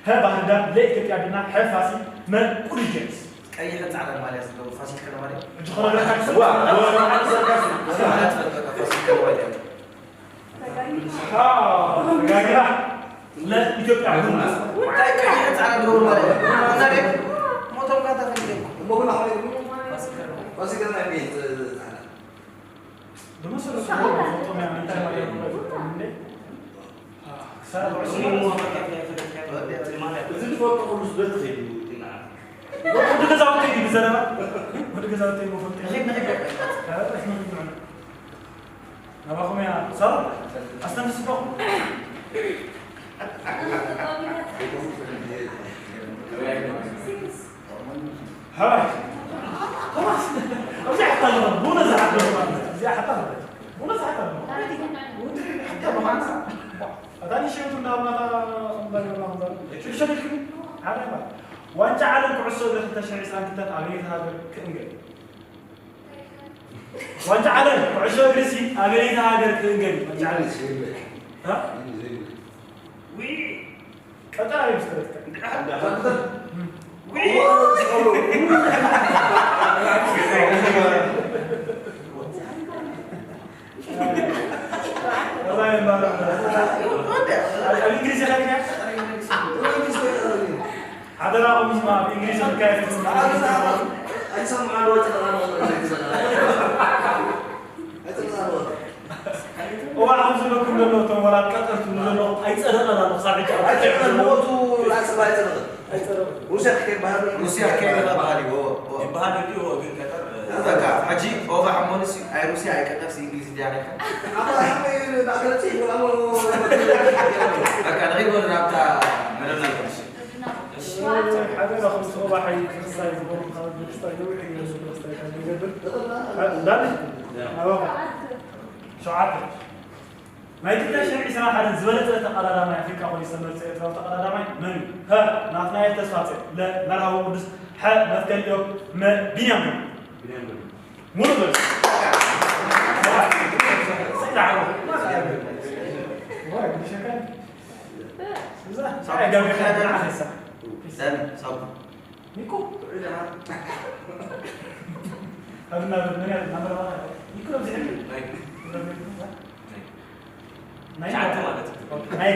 ሀ ባህር ዳር፣ ለ ኢትዮጵያ ቡና፣ ሐ ፋሲል፣ መ ቅዱስ ጊዮርጊስ። ቀይሕን ጻዕዳን ማልያ ዘለዎ ፋሲል ከነማ ድዩ? ሕጂ ክነግረካ ክስዋ። ዋ፣ ዋ፣ ዋ፣ ዋ፣ ዋ፣ ዋ፣ ዋ፣ ፋሲል ከነማ ድዩ? ተጋጊኻ። ለኢትዮጵያ ቡና። እንታይ ቀይሕ ጻዕዳ ዝገብሩ ማለት እዩ? እና ደግ ሞቶም ጋር ተፈልገኝ። እሞ ግን ኣሕዋት ፋሲል ከነማ ቤት ጻዕዳ። ብመሰረቱ ፎቶም ያ እንታይ ማለት ነው? ፎቶም እንዴ? ሰላም ዑስማን። እዚ ዝፈልጦ ኩሉ ስደት ኸይዱ ዲና። ወዲ ገዛውቲ እዩ ብዘረባ። ወዲ ገዛውቲ እዩ መፈልጦ። ንኺድ፣ ንኺድ። ኧረ፣ ንኺድ። ናባኹም እያ። ሳሮን፣ ኣስተንፍስኩም። ሃይ። ቶማስ፣ እዚኣ ሓታ ኣለኹም። ቡነ ዝሓታ ኣለኹም። እዚኣ ሓታ ኣለኹም። ቡነ ዝሓታ ኣለኹም። ሓታ ኣለኹም። ኣታ ንሸቱ እንዳብላታ ከም ባይ ገባ ከም ባይ። ሽዱሽተ ኢልኩም? ሓደ ባይ። ዋንጫ ዓለም ኩዕሶ እግሪ ክልተ ሽሕን ዕስራን ክልተን ኣበየነይቲ ሃገር ክእንገድ? ዋንጫ ዓለም ኩዕሾ እግሪ ሲ ኣበየነይቲ ሃገር ክእንገድ እዩ? ዋንጫ ዓለም። እ? ዊ። ቀጠር ኣበይ ምስ ተረትካ? እንዳ ሃገር። ዊ። ራይ ማራ። ኣብ እንግሊዝ ኢኻ ዲኻ? ሓደራኹም ስማ፣ ኣብ እንግሊዝ ዝካየድ ኣይሰምዑ ኣለዉ፣ ኣይሰምዑ ኣለዉ። እዋ፣ ኣብዚ ዘለኩም ዘሎ እቶም ወላ ቀጠር ትብሉ ዘለኹም ኣይጸደቐን ኣሎ፣ ክሳብ ሕጂ ኣብ ኣይጸደቐን፣ ሞቱ፣ ላዕሊ ሰብ ኣይጸደቐን። ኣይጸደቐን። ሩስያ ክከይድ ባህል ሩስያ ክከይድ ኢኻ ባህል እዩ፣ እዎ፣ እዎ። ይበሃል እንዲሁ፣ እዎ፣ ግን ቀጠር፣ በቃ፣ ሕጂ ኦባሕ እሞንስ ኣይ ሩስያ ኣይ ቀጠርስ እንግሊዝ እንዲያ ነካ። ኣባ፣ ኣባ፣ ኣባ፣ ኣባ፣ በቃ፣ ንኸይድ ወደ ናብታ መደብና ንመለስ። እሺ። ሓደ ረኸም ሶባ ሓይ ክርስታይ ዝኾኑ ካብ ክርስታይ ነዊሕ እዩ፣ ክርስታይ ካብ ይገብር። እንዳለ? ኣዎ። ሸውዓተ። ናይ ክልተ ሽሕን ዕስራን ሓደን ዝበለጸ ተቐዳዳማይ ኣፍሪቃ ኮይኑ ዝተመርጸ ኤርትራዊ ተቐዳዳማይ መን እዩ? ሀ፣ ናትናኤል ተስፋጽዮን፣ ለ፣ መርሃዊ ቅዱስ፣ ሐ፣ መትከል ኢዮብ፣ መ፣ ቢንያም ግርማ። ቢንያም ግርማ። ሙሉ በል። ሰይድ ዓወት። ወይ፣ ብሸካል። እዛ፣ ሳብ ሳብ ጋር ካዳ። ካዳ። ሳብ። ኒኮ። ኣብና ምን ያህል ናምበር ባላ? ኒኮ ነው ዝሕል። ናይ። ናይ። ሻንተ ማለት ነው። ናይ።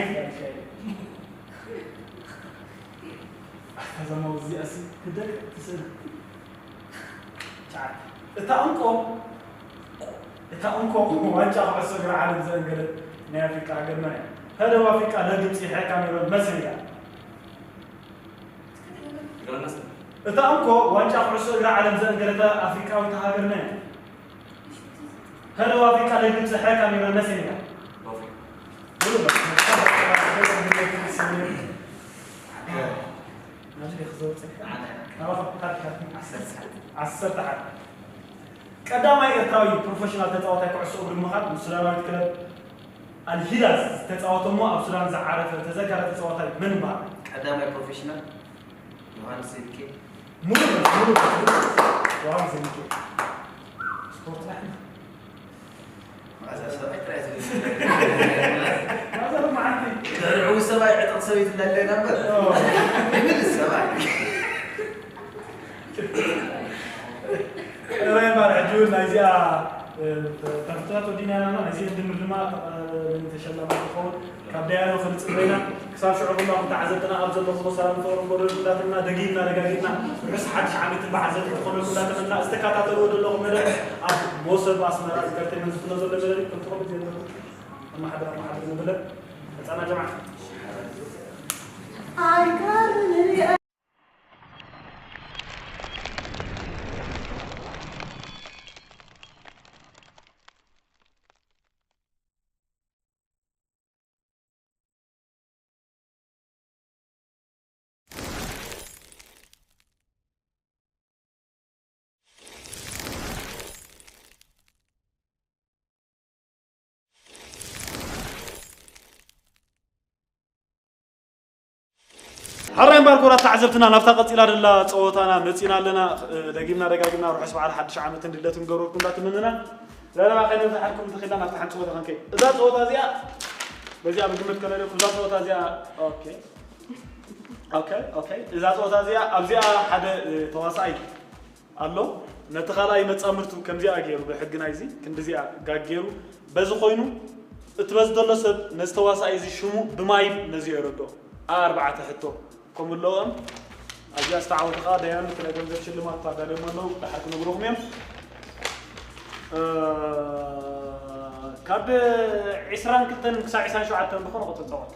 ኣታ ዘማው እዚኣሲ ክደቅ ትስእል። ጫት። እታ እንኮ፣ እታ እንኮ ዋንጫ ኩዕሶ እግሪ ዓለም ዘእንገደት ናይ ኣፍሪቃ ሃገርና እያ። ከደቡብ ኣፍሪቃ ለግብፂ፣ ሐ ካሜሮን፣ መ ሴኔጋል። እታ እንኮ ዋንጫ ኩዕሶ እግሪ ዓለም ዘእንገደት ኣፍሪቃዊት ሃገርና እያ። ከደቡብ ኣፍሪቃ ለግብፂ፣ ሐ ካሜሮን፣ መ ሴኔጋል። ዓሰርተ ሓደ። ቀዳማይ ኤርትራዊ ፕሮፌሽናል ተጻዋታይ ኩዕሶ እግሪ ብምዃን ምስ ሱዳናዊት ክለብ ኣልሂላል ዝተጻወተ እሞ ኣብ ሱዳን ዝዓረፈ ተዘካሪ ተጻዋታይ መን ይበሃል? ቀዳማይ ፕሮፌሽናል ዮሃንስ ዘይሚካኤል። ሙሉ በል፣ ሙሉ በል፣ ሙሉ በል። ዮሃንስ ዘይሚካኤል። ስፖርት ላሕሚ። መዓዛ ሰብኣይ ጥራይ ዝብል። መዓዛ መዓልቲ። ድሕሪ ዕዉት ሰብኣይ ዕጥቕ ሰበይቲ እንዳለ ኢና እምበር። ኦ። ይብል ሰብኣይ። እረ እምበር ሕጂ እውን ናይዚኣ፣ እ፣ ተፍትታት ወዲና ኢና፣ ናይዚ ድምር ድማ፣ እ፣ ተሸላሚ ክኸውን ካብ ዳያኑ ክንጽበ ኢና። ክሳብ ሽዑ ኩላኹም ተዓዘብትና ኣብ ዘለኹሞ ሰላም ፍቕርን ጎደል ኩላትና ደጊምና ደጋጊምና ርሑስ ሓድሽ ዓመትን በዓል ዘተ ክኾነልኩም እንዳተመና ዝተከታተልዎ ዘለኹም መደብ ኣብ ሞሰብ ኣስመራ ኢንተርቴይንመንት ዝፍኖ ዘሎ መደብ እዩ። ከምቲ ኩሉ ግዜ ዘለኹም ኣመሓድራ ኣመሓድር ንብለ መጻና ጀማዓ። ኣራይ እምበኣር ክቡራት ተዓዘብትና፣ ናብታ ቀጺላ ዘላ ጸወታና መጺና ኣለና። እ፣ ደጊምና ደጋጊምና ርሑስ በዓል ሓድሽ ዓመትን ልደትን ክገብረልኩም እንዳተመነና፣ ዘረባ ከይነብዝሓልኩም እንተኺልና ናብታ ሓንቲ ጸወታ ክንከይድ። እዛ ጸወታ እዚኣ፣ በዚኣ ብግምት ከለለኩም፣ እዛ ጸወታ እዚኣ፣ ኦኬ። ኦኬ፣ ኦኬ። እዛ ጸወታ እዚኣ፣ ኣብዚኣ ሓደ፣ እ፣ ተዋሳኣይ ኣሎ። ነቲ ካልኣይ መጻምርቱ ከምዚኣ ገይሩ፣ ብሕጊ ናይዚ ክንዲዚኣ ጋግ ገይሩ፣ በዚ ኮይኑ፣ እቲ በዚ ዘሎ ሰብ ነዚ ተዋሳኣይ እዚ ሽሙ ብማይብ ነዚኡ የረድኦ። ኣርባዕተ ሕቶ። ከምኡ ኣለዎም። ኣብዚኣ ዝተዓወቱ ከዓ ደያኑ እቲ ናይ ገንዘብ ሽልማት ተዳልዮም ኣለዉ። ድሓር ክነግርኹም እዮም። እ፣ ካብ ዕስራን ክልተን ክሳብ ዕስራን ሸውዓተን ዝኾነ ቁፅሪ ተፃወት።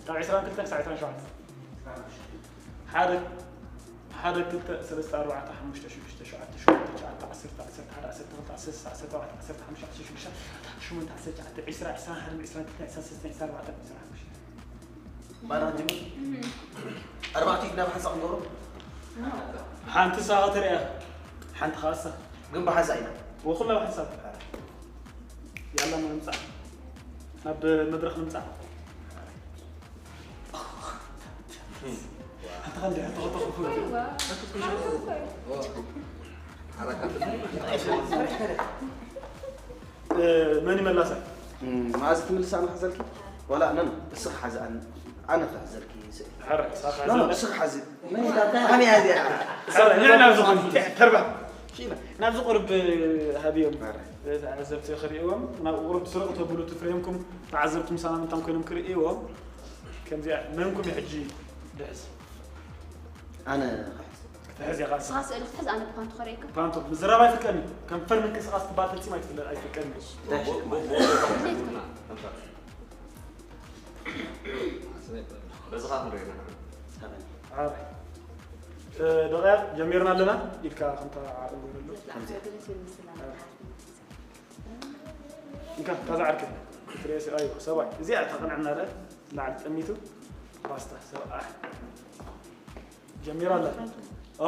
ካብ ዕስራን ክልተን ክሳብ ዕስራን ሸውዓተን። ሓደ፣ ሓደ፣ ክልተ፣ ሰለስተ፣ ኣርባዕተ፣ ሓሙሽተ፣ ሽዱሽተ፣ ሸውዓተ፣ ሸሞንተ፣ ትሽዓተ፣ ዓሰርተ፣ ዓሰርተ ሓደ፣ ዓሰርተ ክልተ፣ ዓሰርተ ሰለስተ፣ ዓሰርተ ኣርባዕተ፣ ዓሰርተ ሓሙሽተ፣ ዓሰርተ ሸዱሽተ፣ ዓሰርተ ሸሞንተ፣ ዓሰርተ ትሽዓተ፣ ዕስራ፣ ዕስራን ሓደን፣ ዕስራን ክልተን፣ ዕስራን ሰለስተን፣ ዕስራን ኣርባዕተን፣ ዕስራን ሓሙሽተን። ኣርባዕቲኡ ናብ ሓንሳእ ክንገብሮ? ሓንቲ ንስኻ ክትሪኣ፣ ሓንቲ ከዓ ንስኻ። ግን ብሓንሳእ ኢና። ወኩላ ብሓንሳእ። ያላ፣ ንምጻእ። ናብ መድረኽ ንምጻእ። ሓንቲ ኸንዲ ሕቶ ኸተኹ። እ፣ መን ይመላሳ? እም፣ መኣዝ ትምልስ ኣነ ክሕዘልኪ? ዋላ፣ ኖ፣ ኖ፣ እስኺ ሓዚ ኣነ፣ ኣነ ክሕዘልኪ ስእሊ። ሕረ፣ ሳኻ ኖ፣ ኖ፣ ዘለ። እስኺ ሓዚ። መን ኢላ? ከመይ እያ እዚኣ? ሕረ፣ ንዕ ናብ ዝኾነ። ተርባ። ሽኢላ። ናብዚ ቁርብ ሃብዮም። ሕረ። ተዓዘብቲ ክርእይዎም፣ ናብ ቁርብ ስርቕ ተብሉ እቲ ፍሬምኩም ተዓዘብቲ ምሳና ምንታን ኮይኖም ክርእይዎም። ከምዚኣ፣ መንኩም እዩ ሕጂ ድሕዝ? ኣነ ክሕዝ። ክትሕዝ ኢኻ። ንስኻ ስእሊ ክትሕዝ፣ ኣነ ፓንቶ ከርእየካ። ፓንቶ፣ ምዝራብ ኣይፍቀድን እዩ። ከንፈር ምንቅስቓስ ትበሃል ፈጺሙ ኣይትፍለ-፣ ኣይፍቀድን እዩ። ዳሽ። ድሌትካ። በዚ ኸዓ ክንሪኦ ኢና። ሰበን። ዓረ። እ፣ ደቂቕ ጀሚርና ኣለና ኢልካ ከምታ ዓቕሊ ወረሉ። ከምዚ። እንካ፣ ታዛ ዓርኪ። ክትሪኦ ሲ-፣ ኣይዋ፣ ሰብኣይ። እዚኣ ተቐንዕና ለ፣ ላዕሊ ጠሚቱ። ባስታ፣ ሰብኣይ። ጀሚራ ኣላ።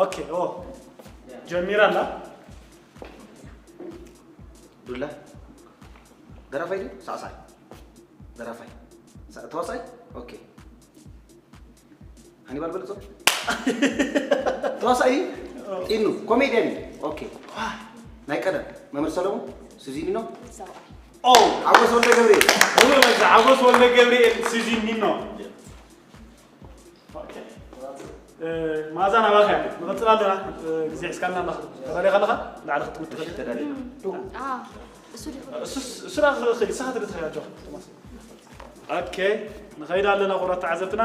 ኦኬ፣ ኦ። ጀሚራ ኣላ። ዱላ። ደራፋይ ድዩ? ሳዕሳዕ። ደራፋይ። ሳ-፣ ተዋሳኣይ? ኦኬ። ሃኒባል በለጾ? ተዋሳኣይ? ጢኑ። ኮሜድያን እዩ። ኦኬ። ናይ ቀደም። መምህር ሰለሙን? ሱዚኒኖ? ሰብኣይ። ኦ! ሓጎስ ወልደ ገብርኤል። ሙሉ በዛ ሓጎስ ወልደ ገብርኤል፣ ሱዚኒኖ። ኦኬ። እ፣ መኣዛ ናባኻ እያ። ንቐጽል ኣለና። እ፣ ግዜ ሒዝካልና ኣለኻ። ተዳሊኻ ኣለኻ? ላዕሊ ክትጥምት ትኽእል። ተዳሊኻ። አ፣ እሱ ዲኹ? እሱስ፣ እሱ ዳ ክኽእል፣ ንስኻ ትብል ትኽእል፣ ኣጆኻ፣ ቶማስ። ኦኬ፣ ንኸይድ ኣለና፣ ክቡራት ተዓዘብትና።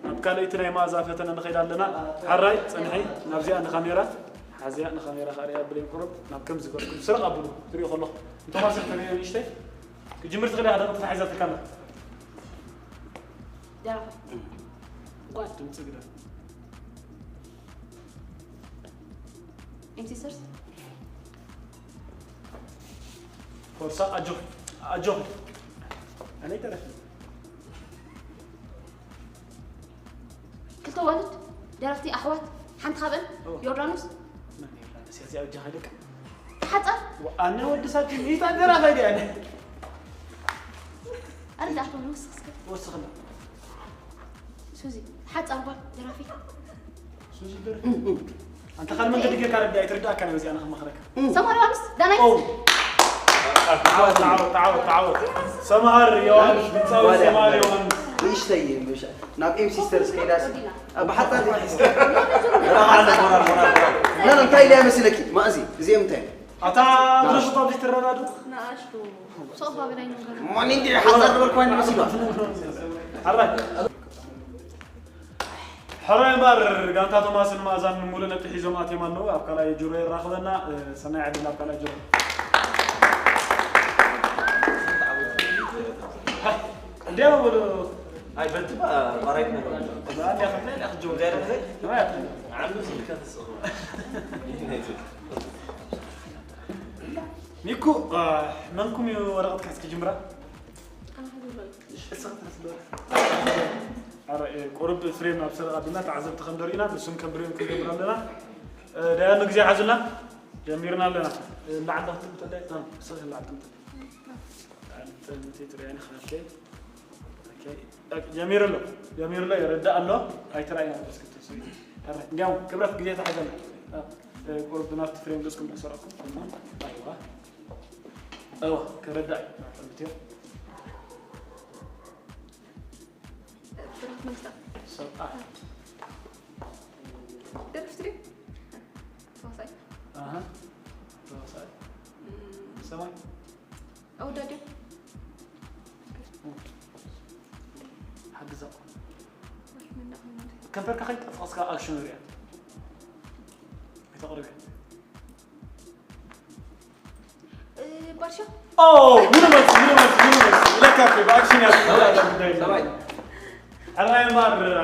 ናብ ካልኣይቲ ናይ መኣዛ ፈተነ ንኸይድ ኣለና። ሓራይ፣ ጽንሒ፣ ናብዚኣ ንካሜራ። ሓዚኣ ንካሜራ ከርእያ ብለይ ቁሩብ፣ ናብ ከምዚ ገርኩም ስርቕ ኣብሉ፣ ትሪኦ ከለኹ። ንቶማስ ተሪኦ ንእሽተይ። ክጅምር ትኽእል ኢኻ፣ ደቂ ተታሒዛትካ ኣላ። ደራፋይ። ጓል። ድምፂ ግዳ። ኤም ሲስተርስ። ፎርሳ፣ ኣጆኺ፣ ኣጆኺ። ኣነ ይተረፍ። ክልተ ኣዋልድ፣ ደረፍቲ ኣሕዋት፣ ሓንቲ ካብአን ኦ። ዮርዳኖስ። መን ዮርዳኖስ? እዚኣ በጃኻ ደቂ። ሓጻር። ኣነ ወዲ ሳጅን፣ ይታ ደራፋይ ድያ ኣነ? ኣረዳእካ፣ ወስኽ እስከ። ወስኽና። ሱዚ፣ ሓጻር ጓል ደራፊት። ሱዚ ደርፊ። ኣንተ ካልእ መንገዲ ጌርካ ረዳ፣ ኣይትርዳእካ፣ ነዚ ኣነ ከማኽረካ። ሰማር ዮሃንስ፣ ዳናይት። ኦ። ተዓወት፣ ተዓወት፣ ተዓወት፣ ተዓወት። ሰምሃር ዮሃንስ፣ ድምፃዊ ሰምሃር ዮሃንስ። ንእሽተይ፣ ምሽ-፣ ናብ ኤም ሲስተርስ ከይዳስ፣ ኣብ ሓጻር ዘይትሕዝ። ሞራል፣ ሞራል፣ ሞራል፣ ሞራል። ና፣ ና፣ እንታይ ኢለያ መሲለኪ? ማእዚ፣ እዚኦም እንታይ? ኣታ ድረሽቶ ኣብዚ ትረዳዱ? ንኣሽቱ። ሶፋ በላይ ነገር። ማን እንዲ ሓጻር ዝበልኩ ዓይነት መሲሉ? ሓራይ። ሕራይ እምበኣር፣ ጋንታ ቶማስን መኣዛን ምሉእ ነጥቢ ሒዞም ኣትዮም ኣለዉ። ኣብ ካልኣይ ጁሮ የራኽበና። እ፣ ሰናይ ዕድል ኣብ ካልኣይ ጁሮ። እንዲያው በሉ። ኣይ፣ በትባ ባራይት ነገር። ባራይት ነገር። ዓንዱ ስልካ ተስእሉ። ሚኩ፣ እ፣ መንኩም እዩ ወረቐት ካሕስ ክጅምራ? ኣረ፣ እ፣ ቁሩብ ፍሬም ኣብ ሰረቕ ኣቢልና ተዓዘብቲ ከም ደሪእና፣ ንሱም ከም ብሬም ክንገብር ኣለና። እ፣ ደያኑ ግዜ ሓዙልና፣ ጀሚርና ኣለና። እ፣ ላዕሊ ክትጥምጠለይ? እ፣ ንስኺ ላዕሊ ጥምጠለይ። ላዕሊ ጥምጠለይ፣ ጥሪያኒ፣ ኦኬ። ጀሚሩ ኣሎ፣ ጀሚሩ ኣሎ፣ ይረዳእ ኣሎ። ኣይተራእየና በስክት። እንዲያውም ክብረት ግዜ ተሓዘና። ቁርብ ናብቲ ፍሬም ገጽኩም እናሰራኩም። ኣይዋ። እዋ፣ ክረዳእ እዩ። ብሩክ መንግስታ። ሰብኣ። ደረፍቲ ድዩ? ተዋሳኢ። ኣሃ። ተዋሳኢ። እም። ሰማይ። ኣወዳድያ። ሓግዛ። ወይ፣ ምን እንዳኾነ? ከንፈርካ ከይጠፍቐስካ ኣክሽን ሪያ። ኣይተቕርብያ። እ፣ ባድሻ። ኦ፣ ምኑ መልሲ፣ ምኑ መልሲ፣ ምኑ መልሲ። ለካ እኮ ብኣክሽን እያ ትመልስ። ሰብኣይ። ሕራይ እምበር፣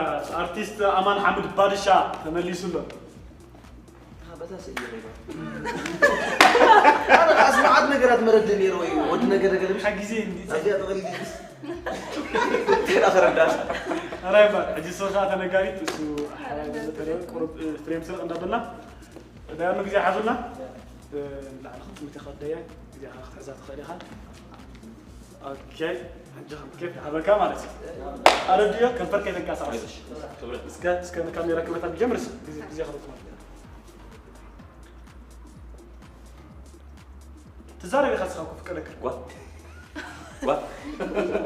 ኣርቲስት ኣማን ሓምድ ባድሻ ተመሊሱ ኣሎ። በዛ ስእሊ ሪባ። ኣረ፣ ኣስማዓት ነገራት መረድ ነይሩ ወይ ወዲ ነገር ነገር ምሽ? ሓጊዜ እንዲ። ኣብዚኣ ጠቕሊልስ። እንዴት ኣኸረዳት? ሕራይ እምበር፣ ሕጂ ሰው ሰዓት ነጋሪት እሱ ቁሩብ ፍሬም ስርቕ እንዳበልና። ዳያኑ ግዜ ሓዙልና። ንላዕሊ ክትጥምት ኢኻ ደያ፣ ግዜኻ ክትሕዛ ትኽእል ኢኻ። ኦኬ፣ ሕጂ ከም ኬፍ ይሃበካ ማለት እዩ። ኣረድዮ፣ ከንፈር ከይተንቀሳቐስ። እስከ፣ እስከ ንካሜራ ክመታ ብጀምር እስከ፣ ግዜ፣ ግዜ ክትጥምት። ትዛረብ ኢኻ እስኻ እኮ ፍቀደካ። ጓል። ጓል።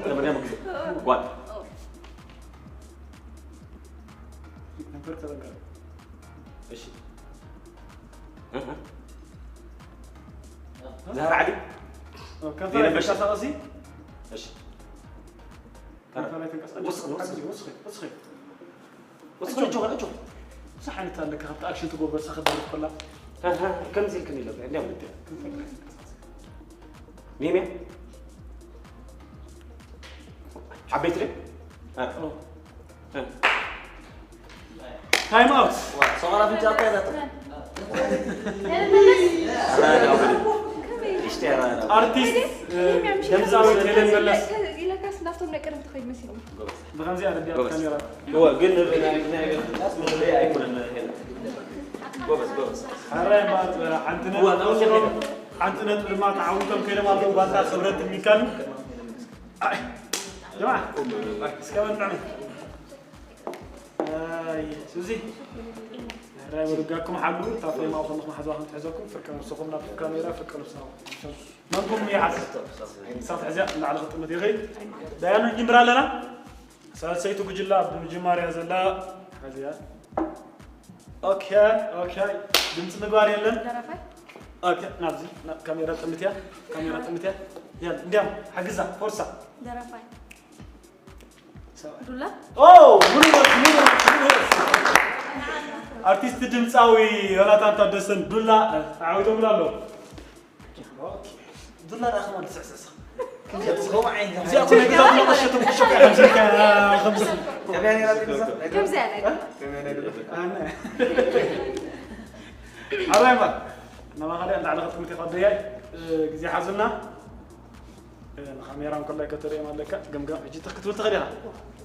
ተመሪያ ምግዜ። ጓል። ከንፈር ተጠንቀቕ። እሺ። እህ። ዛህራ ዓሊ። ከንፈር የነበሽ። ኣይተንቀሳቐሲ። እሺ። ከንፈር ኣይተንቀሳቐሲ። ወስኺ፣ ወስኺ። ወስኺ፣ ወስኺ። ወስኺ፣ ወስኺ፣ ወስኺ። ብዙሕ ዓይነት ኣለካ፣ ካብቲ ኣክሽን ትጎበር፣ ሳኸ ትደርፍ ከላ። ኣሃ፣ ከምዚ ኢልክን ኢለ፣ እንዲያው። ከንፈር ኣይተንቀሳቐሲ። ሚምያ? ዓበይቲ ድዩ? እ። ኦ። እ። ታይም ኣውት። ዋ፣ ሰው ኣፍንጫ እኮ ያላጥም። እሽቲ ያራ ነው። ኣርቲስት፣ እ፣ ድምፃዊት ሄለን መለስ። ኢለካስ ናብቶም ናይ ቀደም ትኸይድ መሲሉ። ብኸምዚ ኣረድያ ጎበዝ። ካሜራ። እወ፣ ግን ናይ፣ ናይ፣ ናይ፣ ናይ፣ ኣይኮነን፣ ሄለን። ጎበዝ፣ ጎበዝ። ሕራይ እምበር፣ ሓንቲ ነጥቢ እወ፣ ወሲዶም፣ ሓንቲ ነጥቢ ድማ ተዓዊቶም ከይዶም ኣለዉ። ጓንታ ክብረት ሚካሉ። ኣይ፣ ጀማዓ፣ እስከ በል ንዕመት። ኣይ፣ ሱዚ። ሕራይ በሉ፣ ጋኩም ሓሉ፣ እታ ፍሬም ኣብኡ ከለኹም ሓዝዋ ከም ትሕዘኩም፣ ፍርቂ ነብስኹም ናብ ካሜራ፣ ፍርቂ ነብስና። መንኩም ይሓዝ። እሳት ሕዝያ ንላዕሊ ክጥምት ይኽእል። ዳያኑ ንጅምር ኣለና። ሳልሰይቲ ጉጅላ ኣብ ምጅማር እያ ዘላ። ሕዝያ። ኦኬ፣ ኦኬ። ድምፂ ምግባር የለን። ደራፋይ። ኦኬ፣ ናብዚ፣ ናብ ካሜራ ጥምትያ፣ ካሜራ ጥምትያ። የል፣ እንዲያም፣ ሓግዛ፣ ፎርሳ። ደራፋይ። ሰብኣይ። ዱላ። ኦ፣ ሙሉ በርስ፣ ሙሉ በርስ፣ ሙሉ በርስ። ኣርቲስት ድምፃዊ ዮናታን ታደሰን ዱላ፣ ተዓዊቶምላ ኣለዉ። ዱላ ደኣ ከማን ትስዕስዕ። ከምዚኣ ትስዕስዕ። ከምኡ ዓይነት እዚኣ እኮ ናይ ገዛ ዱላ ቀሸት፣ ቀሸት፣ ከምዚ ኢልካ፣ ከምዚ። ከመይ ነይራ ትስዕስዕ? ከምዚ እያ ናይ ዱላ። ኣነ። ሓራይ እምበር። ናባኻ ድኣ ንላዕሊ ክትጥምት ኢኻ፣ ኣደያይ። ግዜ ሓዙልና። ንካሜራ እንከላይ ከተርእዮም ኣለካ። ገምጋም፣ ሕጂ ትኽ ክትብል ትኽእል ኢኻ።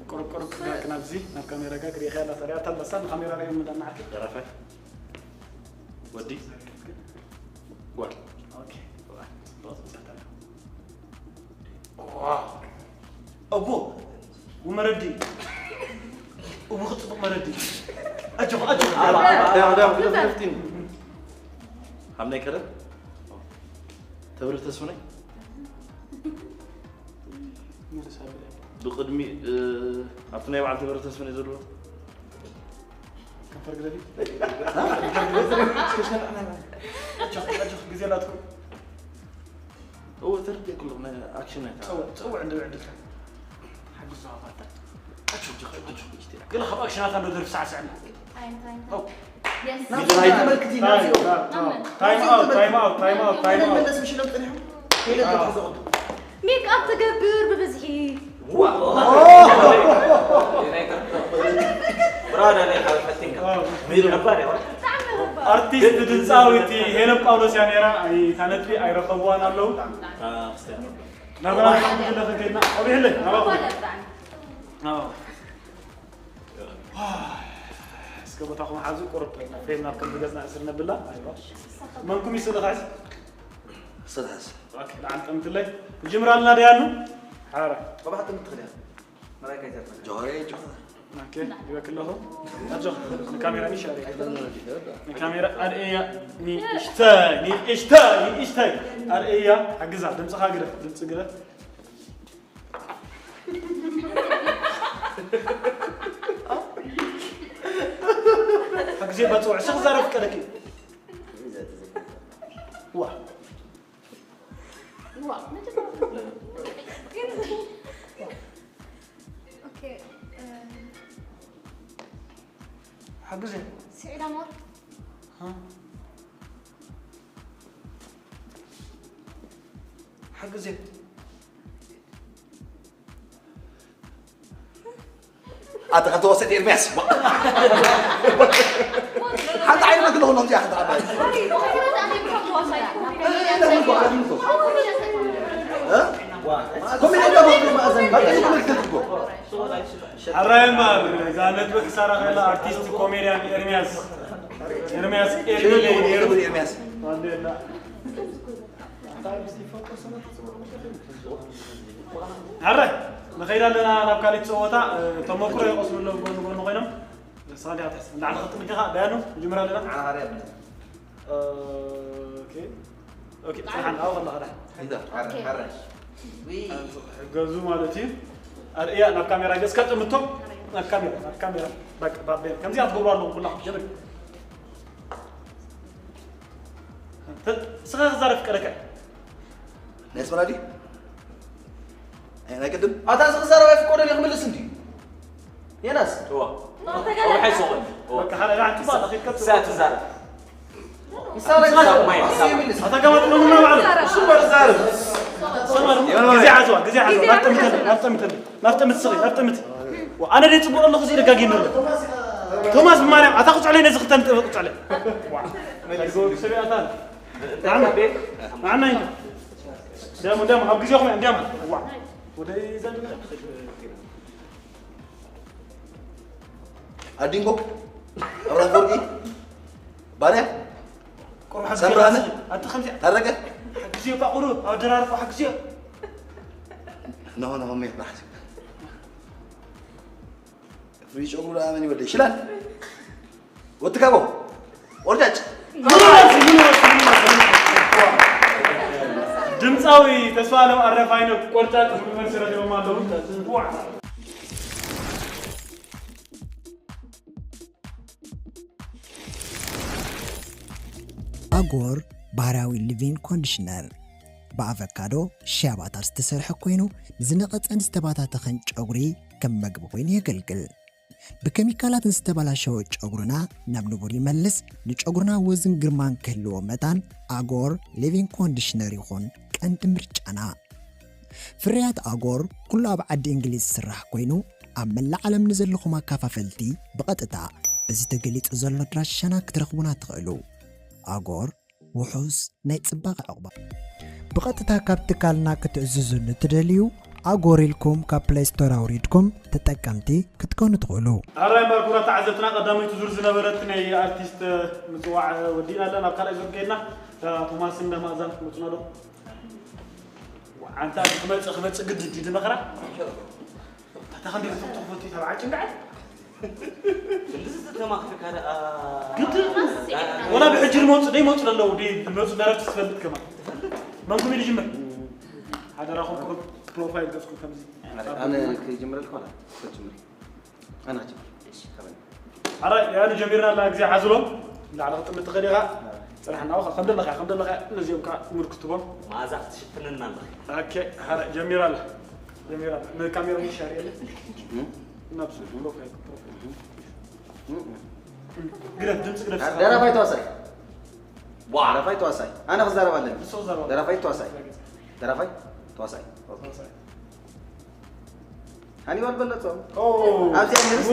ቁሩብ፣ ቁሩብ፣ ናብዚ፣ ናብ ካሜራ ጋር ክርእየካ ኣላ፣ ተርእያ ኣላ፣ ንሳ ንካሜራ ርእዮም እንዳናዓልክ። ደራፋይ። ወዲ። ጓል። ኦኬ። ጽቡቕ፣ ጽቡቕ፣ ጽቡቕ። ዋው። እዎ። ወመረዲ። እዎ፣ ጽቡቕ መረዲ። ኣጆኹ፣ ኣጆኹ። ኣባ፣ ኣባ፣ ኣባ፣ ኣባ፣ ኣባ፣ ኣባ፣ ኣባ። ሃብ ናይ ቀደም። ተብሪ ተስፉ ናይ? ብቕድሚ፣ እ፣ ኣብቲ ናይ በዓል ተበረ ተስፍን እዩ ዘለዎ። ከንፈር ግደፊ። ኣጆኽ፣ ኣጆኽ፣ ግዜ ኣላትኩም። እወ፣ ተረዲእኩ ኣለኹ፣ ናይ ኣክሽን ኣይታ። ጸውዕ፣ ጸውዕ፣ እንደ ዕድልካ። ሓግዝ ዘዋባታ። ኣጆኽ፣ ኣጆኽ፣ ኣጆኽ፣ እጅ ትያ። ገለ ካብ ኣክሽናታ እንዶ ደርፊ ሳዕስዕና። ኣይ፣ እንታይ፣ እንታይ? ኦ። የስ። ናብዚ ኣይተመልክቲ፣ ናብዚ። ታይም፣ ታይም፣ ታይም ኣውት፣ ታይም ኣውት፣ ታይም ኣውት፣ ታይም ኣውት። መለስ ምሽ ኢሎም ጸኒሖም። ከይደ ተታዘቑ። ሜክኣፕ ትገብር ብብዝሒ። ብራዳ ናይ ሓበሻ ቲንካ። ሚሉ ነባር እያ። ብጣዕሚ ነባር። ኣርቲስት ድምፃዊት ሄለን ጳውሎስ እያ ነይራ። ኣይ፣ እታ ነጥቢ ኣይረኸብዋን ኣለዉ። አ፣ ክስተ። ናብራ ሓንቲ ለኸ ከይድና። ቆቢሕለይ፣ ናብራ ቆቢሕ። ብጣዕሚ። ናብራ። እስከ ቦታኹም ሓዙ፣ ቁሩብ ፍሬም ናብ ቀልቢ ገጽና እስር ነብላ። ኣይዋ። መንኩም ይስእሉ፣ ኻስ? ሰታስ። ኦኬ፣ ንዓል ጠምትለይ። ንጅምር ኣለና ደያኑ? ሓራ። ባባሕ ጥምት ትኽእል እያ። ጆሃር ጆሃር። ኦኬ፣ ይበክለኹ። ኣጆ፣ ንካሜራ ንሻሪ። ንካሜራ ኣርእያ፣ ንእሽተይ፣ ንእሽተይ፣ ንእሽተይ። ኣርእያ፣ ሓግዛ፣ ድምፅኻ ግደፍ፣ ድምፂ ግደፍ። ሓግዜ፣ ባፅዋ፣ ዕስኽ ዛረብ ፍቀደኪ። ዋ። ዋ፣ መጀመርያ ግን ኦኬ፣ እ፣ ሓግዜ። ስዒዳ ሞር። ሃ? ሓግዜ። ኣታ ከተወሰድ ኤርሚያስ። ሓንቲ ዓይነት ክልኹ ነው እዚኣ ሓንቲ ዓባይ። ኮሜዲ ሓራይ ማር፣ እዛ ነጥቢ ክሳራ ከላ ኣርቲስት ኮሜድያን ኤርሚያስ፣ ኤርሚያስ ኤርሚ ሽግር የለውም፣ ነይሩ። ሽግር ኤርሚያስ። ባንዴላ። ሓራይ፣ ንኸይድ ኣለና ናብ ካልእ ጸወታ፣ እ፣ ተመክሮ ይቐስሙ ኣለዉ ጎኒ ጎኒ ኮይኖም። ንስኻ እንዲኻ ትሕዝ። ንላዕሊ ክትጥምት ኢኻ፣ ዳያኑ፣ ንጅምር ኣለና። ንዓና ሃርያ ብለ። ኦኬ። ኦኬ፣ ጽንሓን፣ ኣብኡ ከለኻ ዳ። እንዳ፣ ሓራይ፣ ሓራይ። ዊ። ሕገዙ ማለት እዩ። ኣርእያ ናብ ካሜራ ገጽካ ጥምቶ። ናብ ካሜራ፣ ናብ ካሜራ። በቃ፣ ባቤል። ከምዚ ኣትገብሩ ኣለኹም ኩላኹም። ጀምር። ተ-፣ ስኻ ክዛረብ ፍቀደካ። ናይ ኣስመራ ድዩ? ኣይ፣ ናይ ቅድም? ኣታ እዚ ክዛረብ ኣይፍቀዶን እዩ ክምልስ እንድዩ። የናስ? እዋ። እዋ፣ ሓይሶ። እዋ። በቃ፣ ሓደ፣ ሓደ፣ ጽቡቕ፣ ኣኺልካ ትዛረብ። ንሳ ናይ ክዛረብ። ማይ፣ ንሳ። ኣታ ገባጥ ነው እና ባዕሉ። እሱ እምበር ዛረብ። ሰማር፣ ግዜ ሓዝዋ፣ ግዜ ሓዝዋ። ናብ ጥምት፣ ናብ ጥምት፣ ናብ ጥምት ስኺ፣ ናብ ጥምት። ዋ፣ ኣነ ደይ ጽቡቕ ኣለኹ፣ እዚ ደጋጊም ነሎ። ቶማስ ብማርያም፣ ኣታ ቁጭ ለይ ነዚ ክተን ጥምት ቁጭ ለይ። ዋ፣ ሰበይ ኣታ። ንዓና፣ ንዓና ኢንካ። ደሞ፣ ደሞ፣ ኣብ ግዜኹም እዮም፣ ደሞ። ዋ። ወደ ዘንድ ኣዲንጎ፣ ኣብራ ኣፈወርቂ፣ ባርያ፣ ቁሩብ ሓግዝዮ፣ ሳምራነ፣ ኣቲ ከምዚ ታረቀ። ሓግዝዮ፣ እባ ቁሩብ፣ ኣብ ኣደራርፎ ሓግዝዮ። ኖ፣ ኖ፣ ሜ፣ ራሕሲ። ፍሪ ጨጉሩ ደኣ መን ይወደይ? ሽላን። ወትካቦ። ቆርጫጭ። ድምፃዊ ተስፋ ኣለም ኣረፋይነ ቆርጫጭ ዝብል መልሲ ረኺቦም ኣለዉ። ኣጎር ባህርያዊ ሊቪን ኮንዲሽነር ብኣቨካዶ፣ ሽያ ባታር ዝተሰርሐ ኮይኑ፣ ንዝነቐጸን ዝተባታተኸን ጨጉሪ ከም መግቢ ኮይኑ የገልግል። ብኬሚካላት ንዝተበላሸወ ጨጉርና ናብ ንቡር ይመልስ፣ ንጨጉርና ወዝን ግርማን ክህልዎ መታን ኣጎር ሊቪን ኮንዲሽነር ይኹን ቀንዲ ምርጫና። ፍርያት ኣጎር ኩሉ ኣብ ዓዲ እንግሊዝ ዝስራሕ ኮይኑ፣ ኣብ መላእ ዓለም ንዘለኹም ኣካፋፈልቲ ብቐጥታ በዚ ተገሊጹ ዘሎ ኣድራሻና ክትረኽቡና ትኽእሉ። ኣጎር ውሑስ ናይ ጽባቐ ዕቑባ። ብቐጥታ ካብ ትካልና ክትእዝዙ ንትደልዩ፣ ኣጎር ኢልኩም ካብ ፕለይ ስቶር ኣውሪድኩም ተጠቀምቲ ክትኮኑ ትኽእሉ። ኣራይ እምበር ክቡራት ተዓዘብትና፣ ቀዳመይቲ ዙር ዝነበረት ናይ ኣርቲስት ምጽዋዕ ወዲእና ኣለና። ኣብ ካልኣይ ዙር ከይድና፣ እታ ቶማስን እንዳ መኣዛን ክትመጹና ዶ? ኣንታ ክመጽእ፣ ክመጽእ ግድን ድዩ መኸራ? ኣታ ክንደይ ክትፈቱ፣ ክፈቱ፣ ተባዕ ጭንጋዕ። ክንድዚ ዝተማኽርካ ደኣ ግድን። ወላ ብሕጂ ዝመጹ ደይመጹ ዘለዉ፣ ደይ-፣ ዝመጹ ደረፍቲ ትፈልጥ ከማን። ትፈልጥ? መንኩም እዩ ዝጅምር? ሓደራኹም ፕሮ-፣ ፕሮፋይል ገጽኩም ከምዚ። ኣነ ክጅምረልካ ወላ? ክጅምር። ኣነ ክጅምር። እሺ። ከመይ? ኣረ፣ ያኒ ጀሚርና ኣላ ግዜ ሓዝሎም። ላዕሊ ክጥምት ትኽእል ኢኻ። ጽናሕ እናወኻ ከም ደለኻ፣ ከም ደለኻ ነዚኦም ከኣ ሙድ ክትቦም። መኣዛ ክትሽፍንና ኣለኻ። ኦኬ፣ ሓረ ጀሚራ ኣላ። ጀሚራ ኣላ። ንካሜራ ይሻር የለ። እም? ናብሱ ፕሮፋይል፣ ፕሮፋይል። እም። ግደፍ፣ ድምፂ ግደፍ። ደራፋይ ተዋሳይ። ዋ። ደራፋይ ተዋሳይ። ኣነ ክዛረብ ኣለኒ። ንሱ ክዛረብ። ደራፋይ ተዋሳይ። ደራፋይ ተዋሳይ። ተዋሳይ። ሃኒባል በለጾም። ኦ። ኣብዚኣ ነርስ።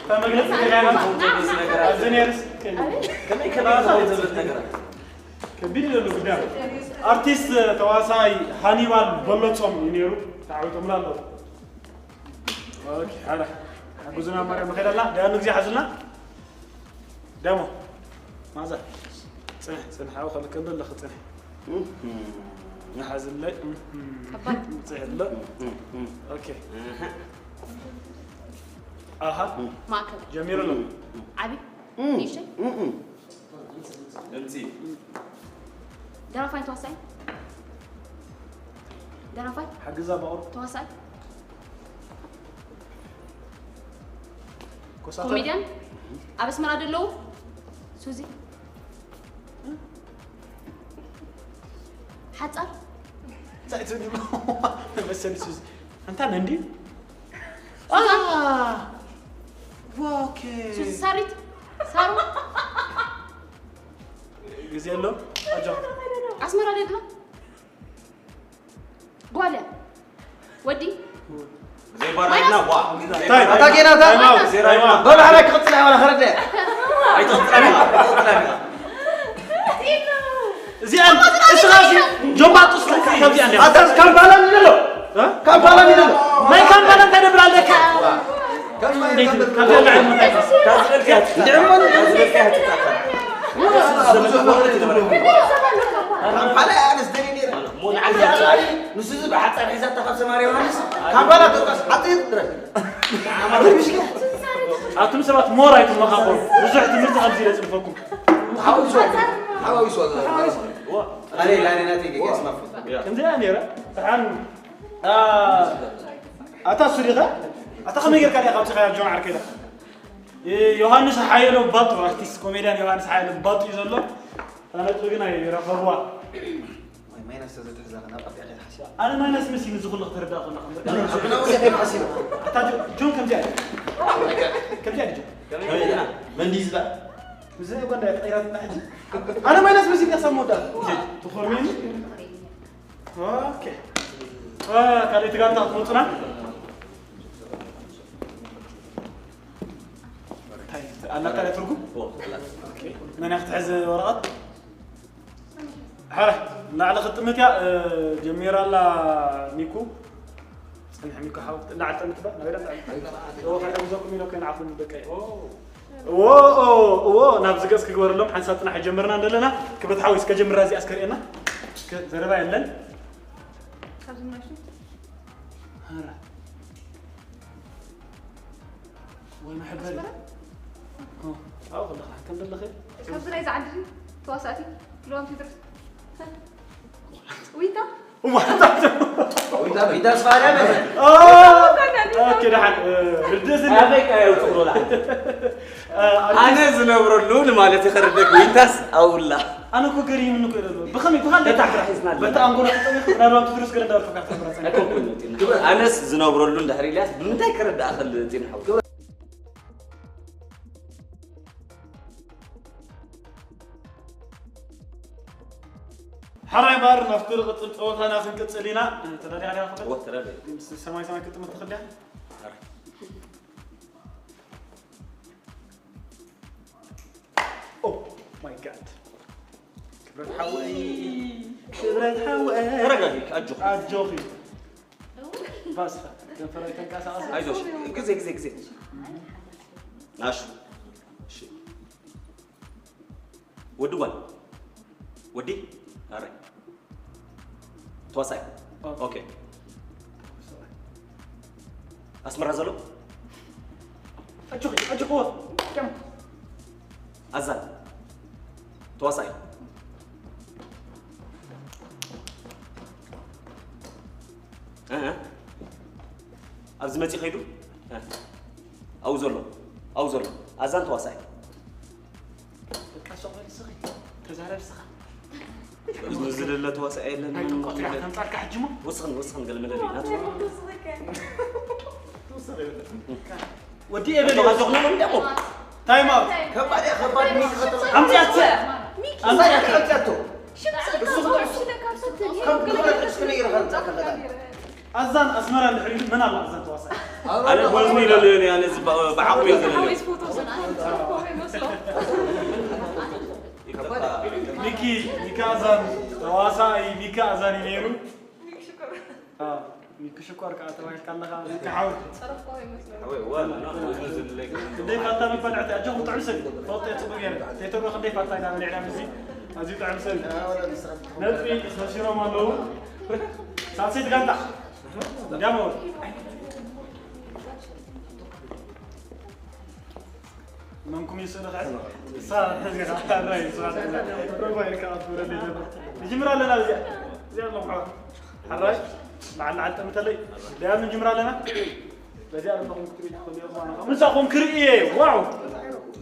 እታ መግለጺ ከይዳ ኢና። ኣብዚ ነርስ። ከመይ ከመይ ዝኸውን ዘሎ ነገራት? ከቢድ እዩ ዘሎ ጉዳይ። ኣርቲስት ተዋሳይ ሃኒባል በለጾም እዩ ነይሩ። ተዓዊቶምላ ኣለዉ። ኦኬ፣ ሓራ። ሓጉዝና ማርያም ንኸይድ ኣላ። ደኣ ንግዜ ሓዙልና። ደሞ። ማዛ። ጽንሕ፣ ጽንሕ፣ ኣብኡ ከሎ ከሎ ኣለኺ፣ ጽንሕ። እህ። ንሓዝለይ። ከባድ። ጽሕሎ። ኦኬ። ኣሃ። ማእከል። ጀሚሩ ኣሎ። ዓቢ። ንእሽተይ። ድምፂ። ደራፋይ ተዋሳይ። ደራፋይ ሓግዛ ባቑር። ተዋሳይ። ኮሳተር። ኮሜድያን ኣብ ኣስመራ ደለዉ። ሱዚ። ሓጻር። እንታይ ትብሊ? መሰሊ ሱዚ። ኣንታ ነንዲ። ሱዛን። ኦኬ። ሱዚ ሳሪት። ሳሩ። ግዜ ኣሎ። ኣጆ። ኣስመራ ደሎ። ጓልያ። ወዲ። ዘይባራይና ዋ። ታይም። ኣታ ጌና እታ ታይም ኣውት። ታይም ኣውት። በሉ ሓራይ ክቕፅላ ወላ ከረደ ኣይተቕፅላና። እዚኣን እስኻ ሲ ጆምባጡስ ከምዚኣ እንዲያ። ኣታ ካምፓላ ንደሎ ካምፓላ ንደሎ ናይ ካምፓላ እንታይ ደብር ኣለካ? እንዴት ካብዚኣ ላዕሊ እንታይ? ታዝበልካ ትታ- ታዝበልካ ትታ- ካምፓላ ኣነስ ደሊ ነይረ ሞ ንዓይ ንሱ እዚ ብሓፃር ሒዛታ ካብ ሰማርያ ዮሃንስ ካምፓላ ተውቃስ ሓፂር ድረስ ኣቱም ሰባት ሞር ኣይትመኻኸሩ። ብዙሕ ትምህርቲ ከምዚ ኢለ ጽንፈኩም። ሓዋዊሱ ሓዋዊሱ ኣነ ላኔ ናተይ ገ ስማፍ ከምዚኣ ነይረ። ደሓን ኣታ እሱ ዲኻ? ኣታ ከመይ ጌርካ ዲኻ ካብዚኻ ጆን ዓርከይ ኢኻ? ዮሃንስ ሓየሎም ባጡ ኣርቲስት ኮሜድያን ዮሃንስ ሓየሎም ባጡ እዩ ዘሎ። እታ ነጥቢ ግን ኣይረኸብዋ። ማይናስ ተዘትሕዛ ናብ ኣፍያ ከይትሓስያ ኣነ ማይናስ መሲኒ እዚ ኩሉ ክትርዳእ ከለኻ እምበር። ኣብ ናውዚ ከይትሓስያ ኣታ ጆ- ጆን ከምዚኣ እዩ። ከምዚኣ እዩ ጆን። መንዲ ዝላ ብዘይ ጓንዳ እያ ቀይራትና ሕጂ። ኣነ ማይናስ መሲኒ ክሳብ መወዳእታ። ትኾርሜኒ። ኦኬ። አ፣ ካልኣይቲ ጋንታ ክትመፁና። እንታይ፣ ኣላ ካልኣይ ትርጉም? ኦኬ። መን እያ ክትሕዝ ወረቐት? ሕረ፣ ንላዕሊ ክትጥምት እያ፣ እ፣ ጀሚራ ኣላ ሚኩ። ፅንሕ ሚኩ ሓው፣ ንላዕሊ ጥምት በል፣ ናብ ኢዳ ጥምት። እዎ፣ ከሕግዘኩም ኢለ እኮ ንዓኹም ደቀይ። እዎ፣ እዎ፣ እዎ፣ ናብዚ ገፅ ክግበረሎም፣ ሓንሳብ ፅናሕ ኣይጀመርናን ዘለና። ክብረት ሓወይ፣ እስከ ጀምራ እዚኣ እስከ ርእየና። እስከ ዘረባ የለን። ካብዚ ምናሽቱ ኧረ። ወይ መሐበሪ። ኣስመራ? ኦ፣ ኣብኡ ከለኻ ከም ዘለኺ። ካብዚ ናይዚ ዓዲ ተዋሳእቲ ልዋም ቴድሮስ። ዊታ? ዊታ ዊታ ስፋዳ ኦ፣ ኦኬ፣ ደሓን፣ እ፣ ርድእስ እንደ- ኣበይ ቃ የውፅእሎ ላ እ፣ ኣነ ኣነ ዝነብረሉ ንማለት ይኸርደክ ዊታስ ኣውላ ኣነ እኮ ገሪሙኒ እኮ እዩ ዘሎ። ብኸመይ ብኻልእ ተታሓሒዝና ኣለና። በቲ ኣንጎሎ ክጠሚ ክናርባም ትድርስ ገለ እንዳበልኩ ጋር ተምረጸ። ኣይኮንኩን ጢና። ኣነስ ዝነብረሉ እንድሕር ኢልያስ ብምንታይ ክርዳእ ክእል ጢና ሓው? ሓራይ ባር ናብቲ ዝቕጽል ጸወታና ክንቅጽል ኢና። ተዳሊኻ ዲኻ ክብል? ወ ተዳለ። ምስ ሰማይ ሰማይ ክትጥምት ትኽእል ዲኻ? ኦ ማይ ጋድ። ክብረት ሓወይ፣ ክብረት ሓወይ። ተረጋጊ ኣጆ። ኣጆኺ። ባስኻ፣ ከንፈረይ ተንቀሳቐሲ። ኣይዞሽ። ግዜ ግዜ ግዜ። ናሹ። እሺ። ወዲ ጓል። ወዲ ኣረ። ተዋሳይ። ኦኬ። ኣስመራ ዘሎ? ኣጆኺ፣ ኣጆኺ። ኣዛን። ተዋሳይ። እ፣ እ። ኣብዚ መፂ ከይዱ? እ። ኣብኡ ዘሎ። ኣብኡ ዘሎ። ኣዛን ተዋሳይ። በቃ ሶቕ በል እስኺ። ተዛረብ እስኻ። እዝኑ ዝልለ ተዋሳእ የለን። ናይ ጥምቀት ሪኣ ተምጻልካ ሕጂ እሞ። ወስኽን፣ ወስኽን ገለ መለለይ ናቱ። ወዲ ኤበል እዩ። ዞኽን ዞኽን ደሞ። ታይም ኣውት። ከባድ እያ፣ ከባድ ሚክ ኸጥር ኣምፅኣት። ኣምፅኣት፣ ኣምፅኣቶ። ከም ክፍለ ቅጭ ክነይር ኸምፃ ከኸዳ ኣዛን ኣስመራ እንድሕር ኢሉ መን ኣሎ ኣዛን ተዋሳእ? ኣነ ጎዝኒ ኢለሉ እየ፣ ኣነ እዚ ብ-፣ ብዓቕሚ እየ ዘለኒ። ሚኪ፣ ሚኪ ኣዛን ተዋሳኣይ ሚኪ ኣዛን እዩ ነይሩ። አ፣ ሚኪ ሽኮር ከዓ ተባሂልካ ኣለኻ፣ ሚኪ ሓወይ። ሓወይ፣ ዋላ፣ ኖ፣ ኖ፣ ኖ፣ ዝለይ። ክንደይ ፋታ መበልዕቲ፣ ኣጆኹም ጥዑም ሰብ እዩ። ፈልጦ እየ፣ ጽቡቕ ገይረ። ቴቶዶ ክንደይ ፋታ ኢና በሊዕና ምስዚ? ኣዝዩ ጥዑም ሰብ እዩ። ነጥቢ ሰሲሮም ኣለዉ። ሳልሰይቲ ጋንታ ዳሞ። መንኩም ይስእልኻ? እሳ ተዚኻ፣ ሓራይ፣ እሳ ተዚኻ። ፕሮፋይል ከኣ ትብለኒ ዘሎ። ንጅምር ኣለና እዚኣ። እዚኣ ኣለኹ። ሓራይ፣ ላዕሊ ላዕሊ ጠምተለይ። ዳያም ንጅምር ኣለና። በዚኣ ኣለኹም ክትርኢ ትኽእሉ ኢኹም። ኣነ ምሳኹም ክርኢ እየ። ዋው!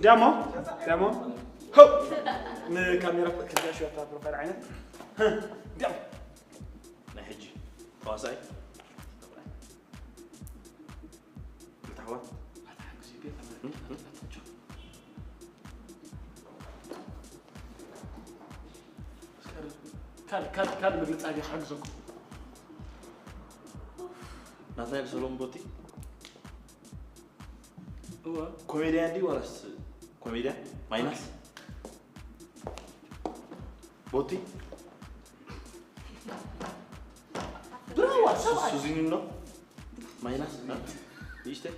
ዳሞ፣ ዳሞ። ሆ! ንካሜራ ክትጋሽ እታ ፕሮፋይል ዓይነት። ዳሞ። ናይ ሕጂ ተዋሳኣይ። ክልተ ኣሕዋት። ካልእ፣ ካልእ፣ ካልእ ምግላጽ ኣብየ ክሕግዘኩም። ናትናኤል ሰሎሞን ቦቲ። እወ። ኮሜድያን ድዩ ዋላስ ኮሜድያን? ማይናስ? ቦቲ? ብራዋ፣ ሰብኣይ። ሱዚኒኖ? ማይናስ? እ? ንእሽተይ?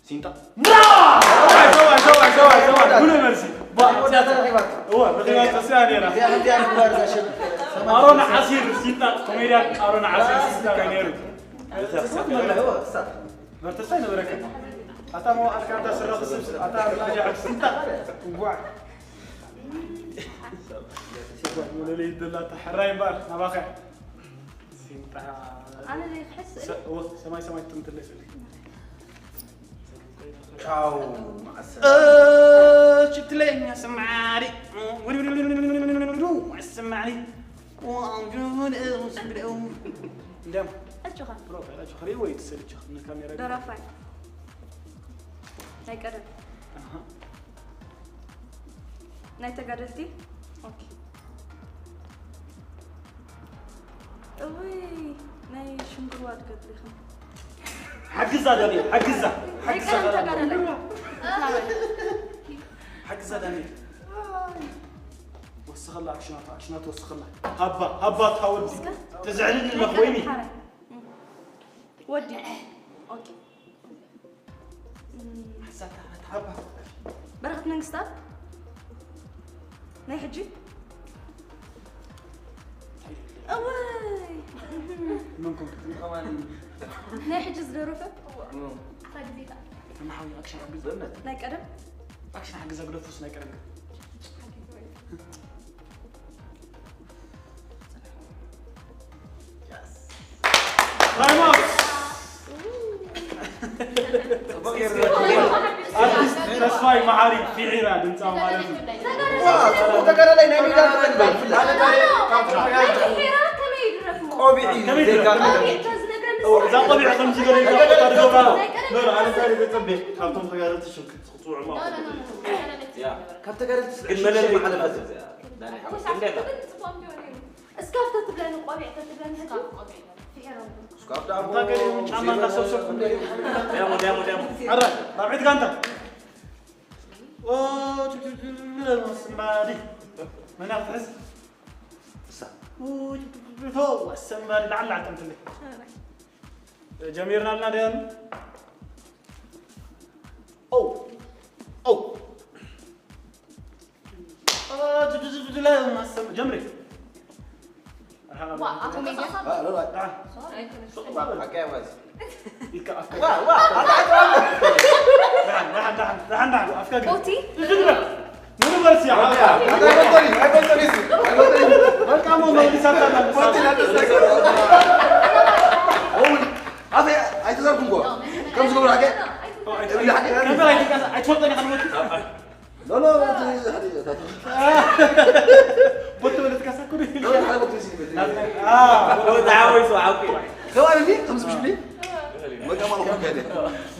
ሲንጣ? ብራዋ! ሰብኣይ፣ ሰብኣይ፣ ሰብኣይ፣ ሰብኣይ፣ ሰብኣይ። ብሉይ መልሲ። ባ፣ እወ፣ ረኺባቶ፣ እዚኣ ነይራ። እዚኣ ከምዚኣ ምግባር እዛ ሽም። ኣሮን ዓሲር ሲንጣ፣ ኮሜድያን ኣሮን ዓሲር ሲንጣ ነይሩ። እወ፣ እሳ። መርተሳ ይነበረካ። ኣታ መዋእልካ፣ ኣታ ስረ ክስብስብ፣ ኣታ ኣርባዕተ ዓዲ ስንታ። እዋዕ። እዋዕ፣ መለለይ ይደላታ። ሕራይ እምበኣር፣ ናባኻ። ሲንጣ። ኣነ ዘይክሕስ ሰ-፣ እወ፣ ሰማይ ሰማይ ትጥምትለይ ስለ። ቻው፣ ማዕሰ። እ፣ ችትለይ፣ ሰማሪ። ሰማሪ። ዋው፣ ጁን፣ እ፣ ስግደው። እንደም። ኣጆኻ። ብሮ፣ ኣጆኻ። ሪእዎ እዩ ትስእል፣ ኣጆኻ። ንካሜራ ደራፋይ። ናይ ቀደም። ኣሃ። ናይ ተጋደልቲ? ኦኬ። እውይ፣ ናይ ሽንግርዋ ትገብር ኢኻ። ሓግዛ ዳንኤል፣ ሓግዛ። ናይ ሓግዛ ቀደም ዳንኤል። ተጋደላይ። ሓግዛ ዳንኤል። ወስኸላ ኣክሽናት፣ ኣክሽናት ወስኸላ። ሃባ፣ ሃባ ታወዲ። እስከ። ትዝዕልኒ ኣለኹ ወይኒ። ሓረ። ወዲ። ኦኬ። ሓሳታ ሓባ። በረኸት መንግስታብ። ናይ ሕጂ? እዋይ። መንኩም። ናይ ሕጂ ዝደረፈ? እታ ግዜታ። ተማሓዊ ኣክሽን ሓግዝ። ናይ ቀደም? ኣክሽን ሓግዝ ኣግደፉስ ናይ ቀደም። ታይም ኣውት! ኣርቲስት ተስፋይ መሓሪ ፊዒራ ድምፃዊ ማለት እዩ። ዋ፣ ተጋዳላይ ናይ ሜዳ ተጋዳላይ። ቆቢዕ እዩ፣ ከመይ ዜጋ። እዛ ቆቢዕ ከምዚ ገለ ኢልካ ቦታ ድገብራ። ኖ፣ ኖ፣ ኣነ ዛሬ ዘጸቤ ካብቶም ተጋደልቲ ሽም ክትጽውዑ ማለት እዩ። ካብ ተጋደልቲ ግን መለለይ ማለት እዩ። እስካፍ ተትብለኒ ቆቢዕ ተትብለኒ ሕጂ። ስካፍ ዳሞ። እንታይ ገለ ጫማ እንዳሰብሰብኩ እንደ ዳሞ፣ ዳሞ፣ ዳሞ። ኧረ፣ ራብዒት ጋንታ። ኦ፣ ቱ፣ ቱ፣ ቱ፣ ቱ፣ ስምባዲ። መን ክትሕዝ? እሳ። ኡ፣ ቱ፣ ቱ፣ ቱ፣ ቱ፣ ቶ፣ ስምባዲ፣ ላዕሊ ላዕሊ ጠምትለይ። ጀሚርና ኣለና ድያኒ? ኦ፣ ኦ። ጀምሪ። ዋ፣ ኣቶ ሜድያ። ቦቲ። ኣይተዛርኩም ጎ ከም ዝገብሩ ሓቂ ኣይትፈልጠን ኢኻ። ሎሎ ቦቲ ወለትካ ሳኩ። ተሓወሱ ዓውቂ። ከባቢ ከምዚ ምሽ መቀማል ኾን ከደ።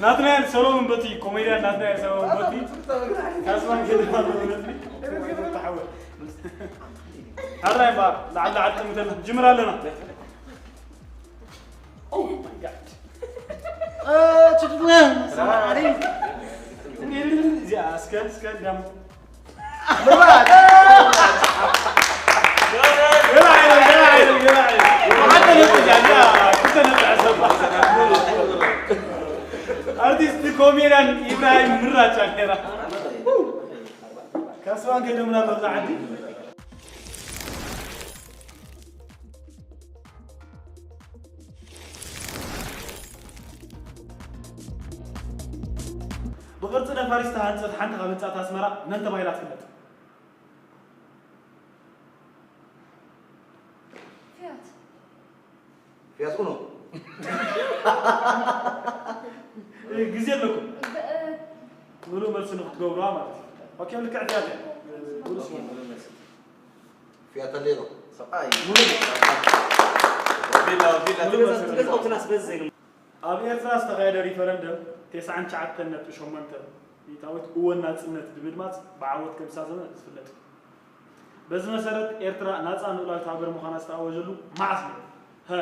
ናትናኤል ሰሎሞን በቲ፣ ኮሜድያን ናትናኤል ሰሎሞን በቲ። ካስማን ከደ ማለት ነው። ተሓወ። ሓራይ ባ ላዕሊ ላዕሊ ጥምተን ጅምር ኣለና። Oh my God. እ፣ ችግር ነው። ሰላም አለይኩም። እዚኣ እስከ፣ እስከ ደም። ገና አይደል፣ ገና አይደል፣ ገና አይደል። አንተ ነው ያለ፣ አንተ ነው ያሰባ። ኣርቲስት ኮሜድያን ኢብራሂም ምራጫ ነይራ። ካስዋን ከይዶምና ኣብዚ ዓዲ። ብቕርጺ ነፋሪት ዝተሃንጸት ሓንቲ ካብ ህንጻት ኣስመራ መን ተባሂላ ትፍለጥ? ፊያት ፊያት ኡኖ። ግዜ ኣለኩም። ምሉእ መልሲ ንክትገብሩዋ ማለት እዩ። ኦኬ፣ ልክዕ ፊያት እያ። ፊያት ኣሌሮ። ሰብኣይ ምሉእ ቪላ ቪላ ምሉእ መልሲ ትገዝኦትናስ በዚ ዘይኑ ኣብ ኤርትራ ዝተኻየደ ሪፈረንደም ተስዓን ትሽዓተን ነጥቢ ሸሞንተ ሚእታዊት እወ ናጽነት ብምድማጽ ብዓወት ከም ዝሳዘመ ዝፍለጥ እዩ። በዚ መሰረት ኤርትራ ናጻ ልኡላዊት ሃገር ምዃና ዝተኣወጀሉ መዓስ ነይሩ? ሀ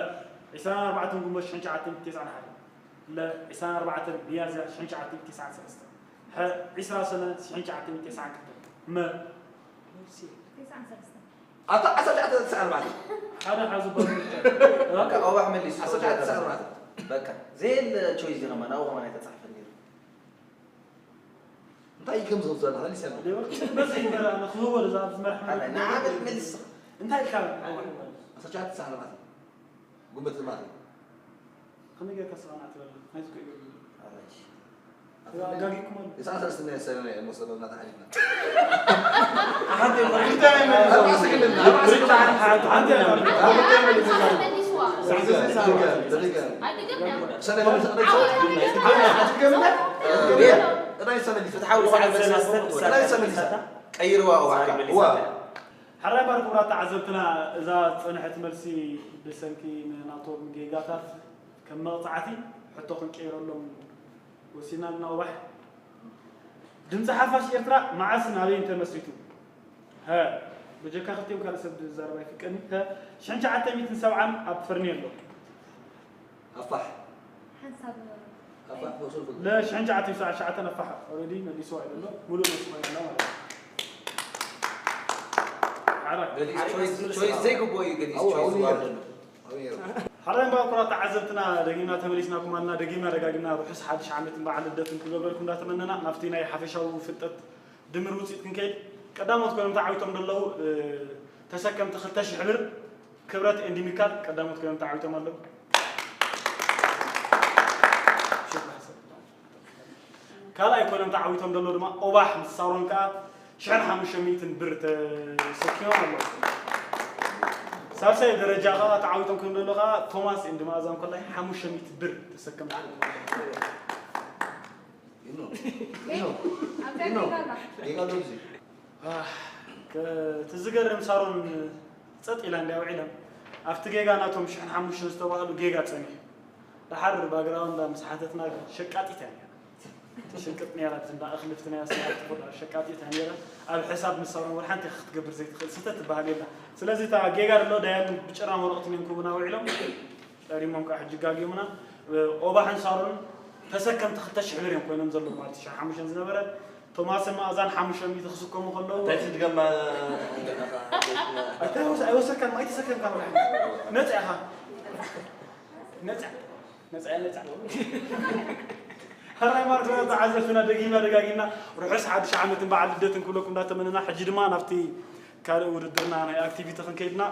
ዕስራን ኣርባዕተን ግንቦት ሽሕን ትሽዓተ ሚእትን ተስዓን ሓደን፣ ለ ዕስራን ኣርባዕተን ሚያዝያ ሽሕን ትሽዓተ ሚእትን ተስዓን ሰለስተን፣ ሐ ዕስራ ሰነ ሽሕን ትሽዓተ ሚእትን ተስዓን ክልተን፣ መ ኣታ ዓሰርተ ትሽዓተ ተስዓን ኣርባዕተን ሓደ ሓዙ በሉ። በቃ ኦባሕ መሊሱ ዓሰርተ ትሽዓተ ተስዓን ኣርባዕተን በቃ ዘየለ ቾይስ ዲኻ ማን ኣብኡ ከማን ኣይተጻሕፈን ነይሩ እንታይ ከም ዝውዘና ሊሰና በዚ ይበላ ንክህቦ እዛ ኣብዚ መርሓ ኣታ ንዓመት መሊስ እንታይ ኢልካ ዓሰርተ ትሽዓተ ተስዓን ኣርባዕተን ግንቦት ማለት እዩ ከመይ ጌርካ ሰብኣና ትበላ ናይ ዝኮ ይገብር ኣጋጊኩም ኣሎ የስዓ ሰለስተ ናይ ሰነ ናይ ሞሰበ እና ተሓሊፍና ሓንቲ ኣርባዕተ ክልልና ኣርባዕተ ክልልና መልስዋ ተደገም ተደገም ኣይትገብና ሰነ መልስ ፍትሓዊ ዝኾነ መልሲ ናይ ሰነ መልስ ናይ ሰነ መልስ ቀይርዋ እባካ ዋ ሕራይ ባር ክቡራት ተዓዘብትና እዛ ዝፀንሐት መልሲ ብሰንኪ ንናቶም ጌጋታት ከም መቕፃዕቲ ሕቶ ክንቀይረሎም ወሲና ኣለና። እዋሕ ድምፂ ሓፋሽ ኤርትራ መዓስን ኣበይን ተመስሪቱ? ሀ ብጀካ ክልቲኦም ካልእ ሰብ ዝዛረብ ኣይፍቀድን። ሀ ሽሕን ትሽዓተን ሚእትን ሰብዓን ኣብ ፈርኔሎ ኣፋሕ ሓንሳብ ኣፋሕ ወሰልኩ ለ ሽሕን ትሽዓተን ሚእትን ሰብዓን ትሽዓተን ኣፋሕ ኦረዲ መሊስዋ እዩ ዘሎ። ሙሉእ መልሲ ኮይና ኣላ ማለት እዩ። ሓራይ ገሊስ ቾይስ ቾይስ ዘይግቦ እዩ ገሊስ ኣዎ፣ ኣዎ፣ ቾይስ እኔ ዋርድ ነው ሓራይ እምበኣር ኩቡራት ተዓዘብትና ደጊምና ተመሊስናኩም ኣለና። ደጊምና ደጋጊምና ርሑስ ሓድሽ ዓመትን በዓል ልደትን ክገብረልኩም እንዳተመነና ናብቲ ናይ ሓፈሻዊ ፍልጠት ድምር ውፅኢት ክንከይድ ቀዳሞት ኮይኖም ተዓዊቶም ዘለዉ ተሰከምቲ ክልተ ሽሕ ብር ክብረት ኤንድ ሚካል ቀዳሞት ኮይኖም ተዓዊቶም ኣለዉ። ካልኣይ ኮይኖም ተዓዊቶም ዘለዉ ድማ ኦባሕ ምስ ሳሮን ከዓ ሽሕን ሓሙሽተ ሚእትን ብር ተሰኪሞም ኣለዉ። ሳልሳይ ደረጃ ከዓ ተዓዊቶም ከም ዘለዉ ከዓ ቶማስ ኤንድ መኣዛ እንኮላይ ሓሙሽተ ሚእቲ ብር ተሰከምቲ ኢኖ ኢኖ ኢኖ ጌጋ ዶ እዚ እቲ ዝገርም ሳሮን ጸጥ ኢላ እንዲያ ውዒላ ኣብቲ ጌጋ ናቶም ሽሕን ሓሙሽተን ዝተባህሉ ጌጋ ጸኒሑ ደሓር ባግራውንዳ ምስ ሓተትና ግን ሸቃጢት እያ ነይራ ትሽቅጥ ነይራ እንዳ እኽሊ ፍትናያ ስራሕ ትኹል ሸቃጢት እያ ነይራ ኣብ ሕሳብ ምስ ሳሮን ወላ ሓንቲ ክትገብር ዘይትኽእል ስህተት ትበሃል የላ ስለዚ እታ ጌጋ ደሎ ዳያኑ ብጭራም ወረቕትን እዮም ክህቡና ውዒሎም ጨሪሞም ከዓ ሕጂ ጋጊሙና ኦባሕን ሳሮን ተሰከምቲ ክልተ ሽሕ ብር እዮም ኮይኖም ዘለዉ ማለት እዩ ሓሙሽተን ዝነበረ ቶማስን መኣዛን ሓሙሽተ ሚእቲ ክስከሙ ከለዉ እንታይ ትድገማ ኣይወሰድካን ኣይተሰከምካ ነፃ ኢኻ ነፃ ነፃ ነፃ ሕራይ ማርጆ ተዓዘብትና ደጊምና ደጋጊምና ርሑስ ሓድሽ ዓመትን በዓል ልደትን ክብለኩም እንዳተመነና ሕጂ ድማ ናብቲ ካልእ ውድድርና ናይ ኣክቲቪቲ ክንከይድና